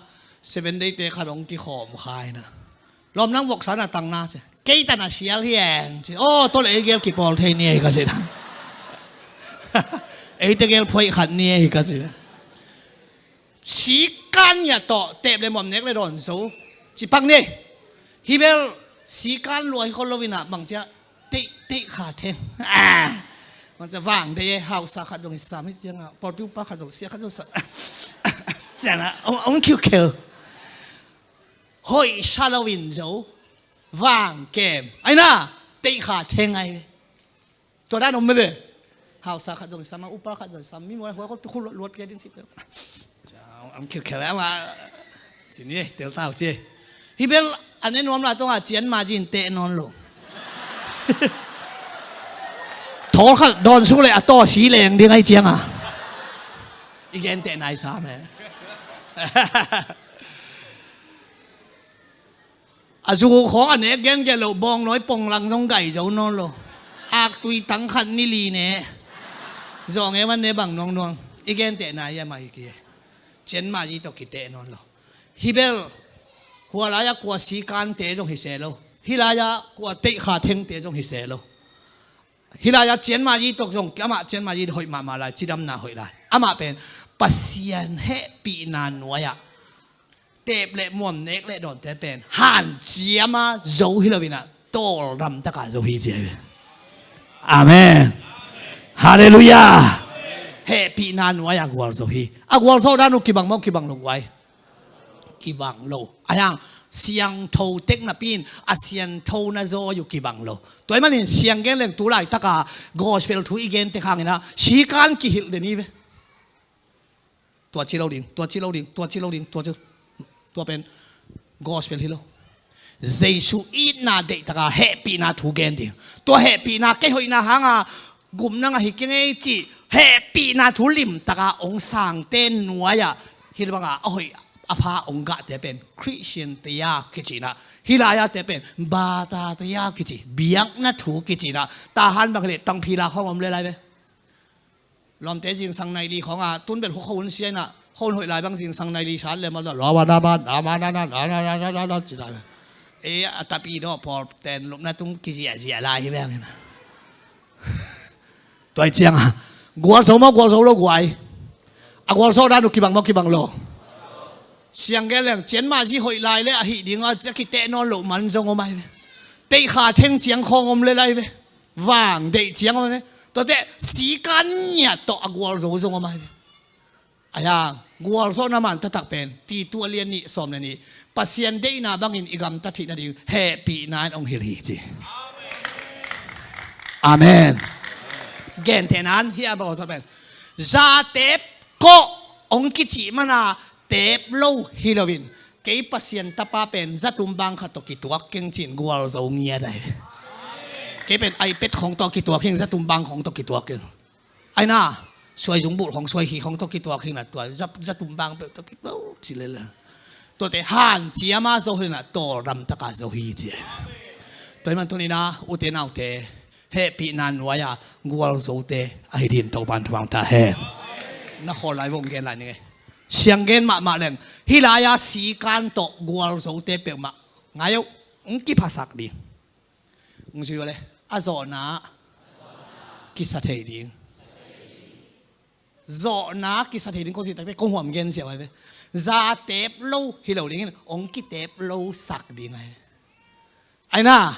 Seven Day-te khat hong kikhawm kha in ah, lawm nang voksa na tang na ci. Kei tan a sial hi eng ci. Aw, tua leh ei gel kipawl thei ni ei ka ci dan. Eite gel phoih khat ni ei ka ci dan. Sikan ngiat tawh teep le muam, nek le dawn zo ci pak ni. Hih bel sikan lua hi khol lo in ah bang cia, teih, teih kha theng. Ah. Bang cia vang deih e, hausa khat zong hi sam hi ciangah, pawlpi upa khat zong, sia khat zong sa. Ciangah hong, hong khiukheu. Hoih sa lo in zo. Vang kem. Aina, teih kha theng ahi ve. Tua dan om mah ve. Hausa khat zong sam a, upa khat zong sam, mi mual hua ko tu khu luat, luat ke ding ci. Am khiukheu ama. Ci ni, tel tau ci. Hih bel a ne nuam la tong a cian ma zin teh nawn lo. Thawl khat dawn suk le a taw si leng ding ahi ciang a. I gen teh nai sam e. A zu khawng a nek gen gen lo, bawngnawi ponglang zong gai zo nawn lo. Aktui tang khat ni li ne. Zawng e man ne bang nuangnuang. I gentehna hi a mah hi ki. Cian ma zi tawh kiteh nawn lo. Hih bel hua lai-a kua sikante zong hi se lo. Hih lai-ah kua teihkha thengte zong hi se lo. Hih lai-ah cianmayi tawh zong amah cianmayi hoih mahmah lai, cidamna hoih lai. Amah pen Pasian hehpihna nuai-ah teep le muam, nek le dawnte pen hanciam a zo hi lo-in ah tawldam taka zo hi ci hi ve. Amen. Halleluiah. Hehpihna nuai-ah gualzo hi. A gualzo dan uh kibang maw, kibang lo guai? Kibang lo. Ahi hang siangtho tek napi-in a siangthona zaw uh kibang lo. Tua ahih manin siang gen leng tu laitaka gospel thu i gen tek hangin ah sikan kihilh den hi ve. Tua ci lo ding, tua ci lo ding, tua ci lo ding, tua ci, tua pen gospel hi lo. Jesu itna deihtaka hehpihna thu gen ding. Tua hehpihna kei hoihna hanga gum nang ahi kei ngei cih hehpihna thu limtaka hong sangte nuai-ah hih banga a hoih a pha hong gahte pen Christian te a kici-in ah, hih lai-ate pen bata te a kici, biakna thu kici-in ah, Tahan bang hileh tangphila khawng om le lai ve. Lawmte zingsang nai li khawngah tun bel khua khua hun sia-in ah, khua hun hoih lai bang zingsang nai li sat le ma lo wa na ba na ma na na na na na na na na ci ta. E a tapi dawh pawl ten lupna tung kiziahziah lai hi bang in ah. Tua hi ciangah gualzo maw, gualzo lo guai? A gualzo dan uh kibang maw, kibang lo? Siang gen leng cianmayi hoih lai le ahi dingah a kiteh nawn loh man zong om ahi ve. Teihkha theng ciang khawng om le lai ve. Vang deih ciang om ahi ve. Tuate sikan ngiat tawh a gualzo zong om ahi ve. Ahi hang gualzawhna man taktak pen Titu a lian nih sawm le nih, Pasian deihna bangin i gamta theih nading hehpihna in hong hilh hi ci. Amen. Gentehna in hih a bang pen za teep kawh hong kicih mana teep lo hi loin, kei Pasian tapa pen zatum bang khat tawh kituak keng ci-in gualzo ngiat ahi. Kei pen iPad khawng tawh kituak keng, zatum bang khawng tawh kituak keng. Aina, suai zungbulh khawng, suai hi khawng tawh kituak hi na tua, za, zatum bang peuh tawh kituak ci lel. Tuate hanciam a zo hi na, tawldam taka zo hi ci. Tua ahih man tuni-in ah, ute naute, hehpihna nuai-a gualzote ahi dingin Topa'n thupha hong pia hen. Na khawl lai vong gen lai ning ei. Siang gen mahmah leng, hih lai-a sikan tawh gualzote peuhmah ngai uh, hong kiphasak ding. Hong zui uh le, a zawhna kisa thei ding. Zawhna kisa thei ding ko cih takte kong huam gen siau ahi ve. Za teep lo hi lo dingin hong kiteep lo sak ding ahi ve. Aina,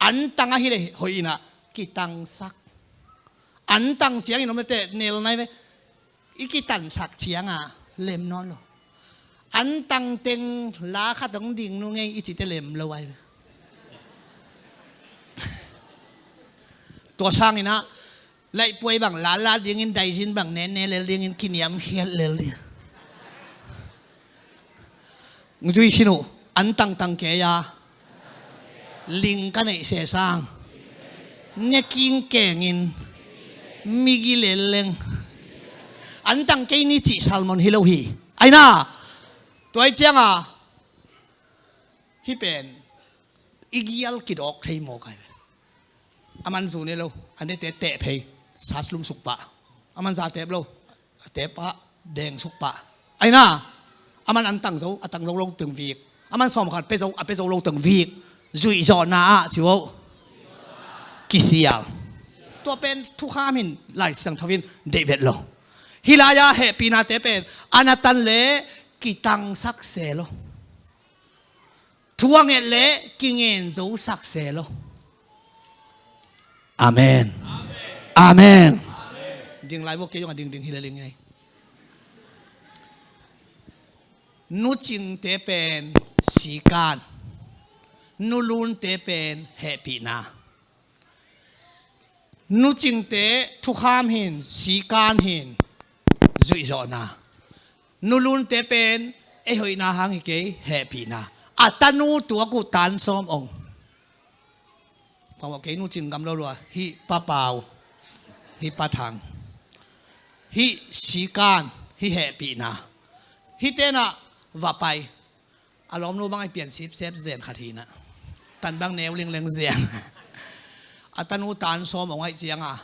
antang ahi le hoih in ah kitangsak. Antang ciangin om le teh nel nai ve. I kitansak ciangah lem nawn lo. Antang teng la khat hong ding nu ngei i cite lem lo ahi ve. Tua sangin ah laihpuai bang lala dingin, daizin bang nenne lel dingin, kiniamkhiat lel ding. Zui sin uh, antang tang kei a, ling ka neih sesang, ne king kengin, migi lel leng. Antang kei ni cih sermon hi lo hi. Aina, tua ahih ciangah hih pen i gial kidawk thei mawk ahi ve. A man zu ne lo, a nete teh phei, sas lum suk pah. A man za teep lo, a teep ah deng suk pah. Aina, a man an tang zo, a tang lo lo teng vik. A man sawm khat pe zo, a pe zo lo teng vik. Zuih zawhna ah ci uh. Kisial. Tua pen thukham hi in Lai Siangtho in deih vet lo. Hih lai-a hehpihnate pen a na tan le kitangsak se lo. Thu a nget le kingen zosak se lo. Amen. Amen. Ding lai vua, kei zong a dingding hi le ling ei. Nucingte pen sikan, nulunte pen hehpihna. Nucingte thukham hi in, sikan hi in, zuihzawhna. Nulunte pen ei hoihna hang hi kei, hehpihna. A tanu tuak uh tan sawm ong. Pamawh kei, nucing gam lo lua, hih Pa Pau, hih Pa Thang, hih sikan, hih hehpihna. Hih tenah va pai. A lawmnu bang a pian sipsep zen khat hi na. Tan bang neu lingleng zen. A tanu tan sawm ong ahih cianga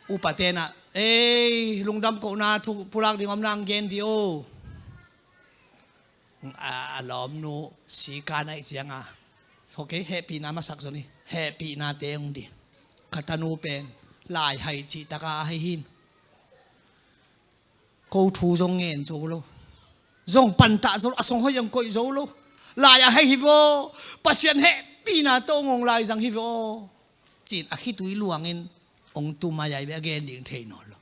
upa tenah, "Ei, lungdam kohna thu pulak ding om nang gen dih o." A, a lawmnu sikan ahih cianga So kei hehpihna masak zong hi. Hehpihnate hong ding. Ka tanu pen laihai cih taka a hei hin. Ko thu zong ngen zo lo. Zong pantah zo lo, a song hoih zong koih zo lo. Lai a hei hi vaw. Pasian hehpihna tawh hong lai zang hi vaw. Cin a khitui luangin hong tum a yai ve a gen ding thei nawn lo.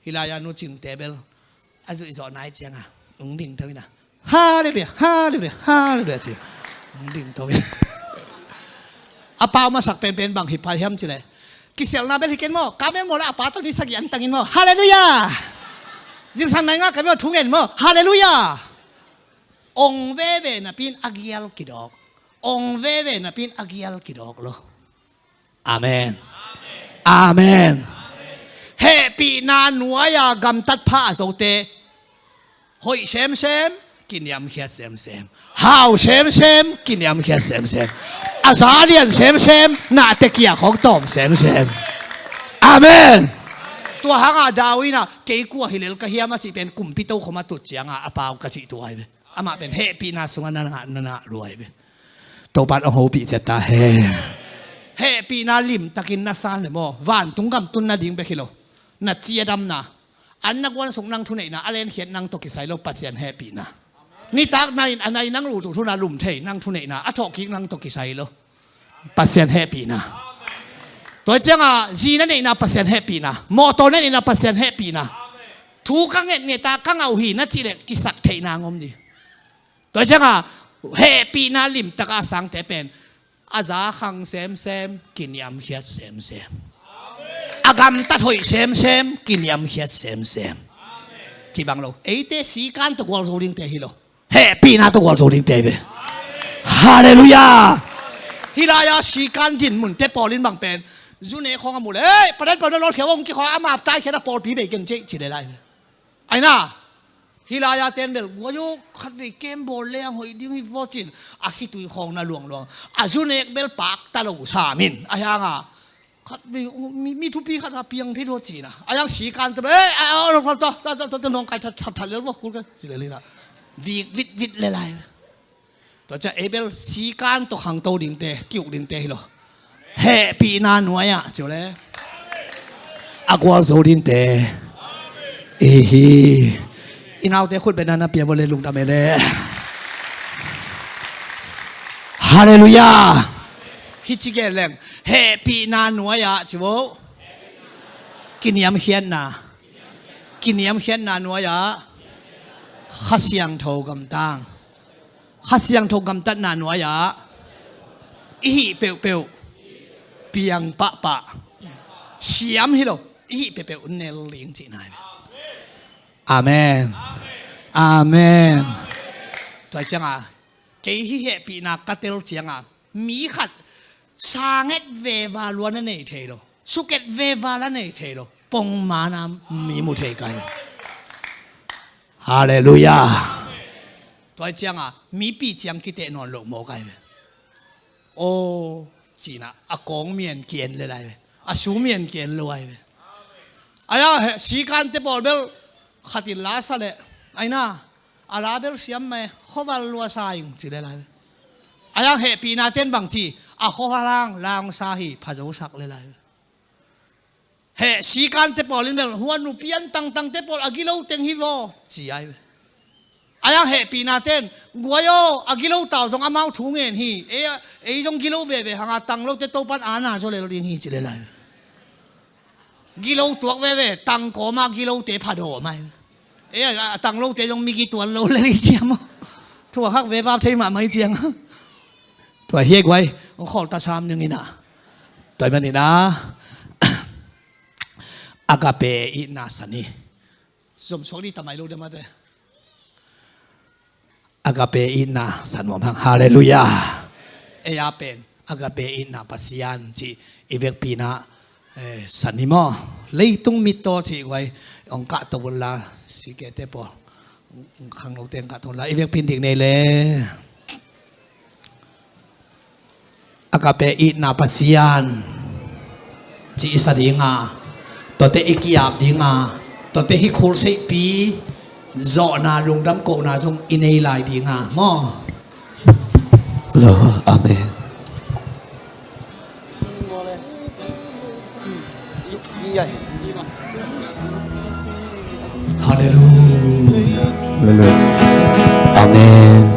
Hih lai-a nu Cingte bel a zuih zawh nai cianga hong ding tho ina. Halleluiah, halleluiah, halleluiah ci. Hong ding tho ina. A pau masak penpen bang hi pai hiam cileh. Kisialna bel hi ken maw, ka bel maw la a pa tang ni sagih an tangin maw. Halleluiah. Zingsang nai nga ka bel thu ngen maw. Halleluiah. Ong veve napin a gial kidawk. Ong veve napin a gial kidawk lo. Amen. Amen. Hehpihna nuai-a gamtat pha a zote hoih semsem, kiniamkhiat semsem. Hau semsem, kiniamkhiat semsem. A za lian semsem, nahte kiak hong tawm semsem. Amen. Tua hanga David in ah kei kua hi lel ka hiam a cih pen kumpi tokhom a tut cianga a pau ka cih tua hi ve. Amah pen hehpihna sungah na ngah, na ngah luai ve. Topan hong hopih ciat ta hen. Hehpihna limtakin na san le maw, vantung gam tun nading bek hi lo. Na ciadamna, an na guansuk nang thuneihna, a lenkhiat nang tawh kisai lo Pasian hehpihna. Nitak nai, a nai nang lutu thuna lum thei nang thuneihna, a thawhkik nang tawh kisai lo Pasian hehpihna. Tua cianga zi na neihna Pasian hehpihna, mawtaw na neihna Pasian hehpihna. Thu ka ngetngeta ka ngah uh hi na cihleh kisat theihna ngom ding. Tua cianga hehpihna limtaka a sangte pen a za khang semsem, kiniamkhiat semsem. A gamtat hoih semsem, kiniamkhiat semsem. Kibang lo. Eite sikan tawh gualzo dingte hi lo. Hehpihna tawh gualzo dingte hi ve. Halleluiah. Hih lai-a sikan din munte pawl in bang pen zu nek khawng a muh le, ei, padan padan lawlkhia hong kikhawng a map taikhiat a pawlpi bei ken cih ci le lai. Aina. Hih lai-a ten bel guai aw, khatvei kem bawl le ang hoih ding hi vaw cin a khitui khawng na luangluang. A zu nek bel pakta lo sam in a hianga khatvei mi, mi thupi khat a piang thei dua cina a hiang sikan te bel, eh, a, a, a, ta, ta, ta, ta, nong kai that, that, that lel vaw kul ka ci le lina. Vik vit vit le lai. Tua ciah ei bel sikan tawh khangto dingte, kiuk dingte hi lo. Hehpihna nuai-ah ciu le a gualzo dingte i hi. I naute khut bena na pia bo le lungdam e le. Halleluiah. Hi ci gen leng hehpihna nuai-ah ciu. Kiniamkhiatna. Kiniamkhiatna nuai-ah Kha Siangtho gamtang. Kha Siangtho gamtatna nuai-ah i hih peuhpeuh piang pahpah. Siam hi lo, i hih peuhpeuh nel ding cihna hi. Amen. Amen. Tua cianga kei hih hehpihna ka tel cianga mi khat sanget veva lua na nei thei lo, suket veva la nei thei lo, pongmana mi mu thei kai. Halleluiah. Tua cianga mipi ciang kiteh nawn loh maw kai ve. Aw, cina a kawng mian kien le lai ve. A su mian kien lo ai ve. Aia he sikante pawl bel khatin la sa le aina a la bel siam mai khoval lua sa ing ci le lai ve. Aia hehpihna ten bang ci a khoval hang lang sa hi phazo sak le lai ve. Heh sikante pawl in bel huan nupi an tangtangte pawl a gilo teng hi vaw ci ai ve. Aia hehpihna ten guai aw a gilo tau zong amau thu ngen hi. Ei, ei zong gilo veve hanga tanglote Topan ana zaw lel ding hi ci le lai. Gilo tuak veve tangkawma gilote phadawm ai. Ei a tanglote zong migi tuan lo lel i ciam aw. Thuak hak veva thei mahmah i ciang. Tua hi e guai hong khawlta sam ning ina. Tua i man ina. Agape itna san hi. Zomsuak dih tamai lo dema te. Agape itna san nuam hang. Halleluiah. Ei a pen agape itna Pasian cih i vekpi-in ah, eh, san hi maw. Leitung mittaw cih guai hong kahto unla sikete pawl khanglote hong kahto unla i vekpi-in dik nei le. Agape itna Pasian cih i sa dinga, tuate i ki-ap dinga, tuate hih khulseihpi zawhna lungdam kohna zong i nei lai dinga maw. Lo, amen. Hallelujah. Hallelujah. Amen.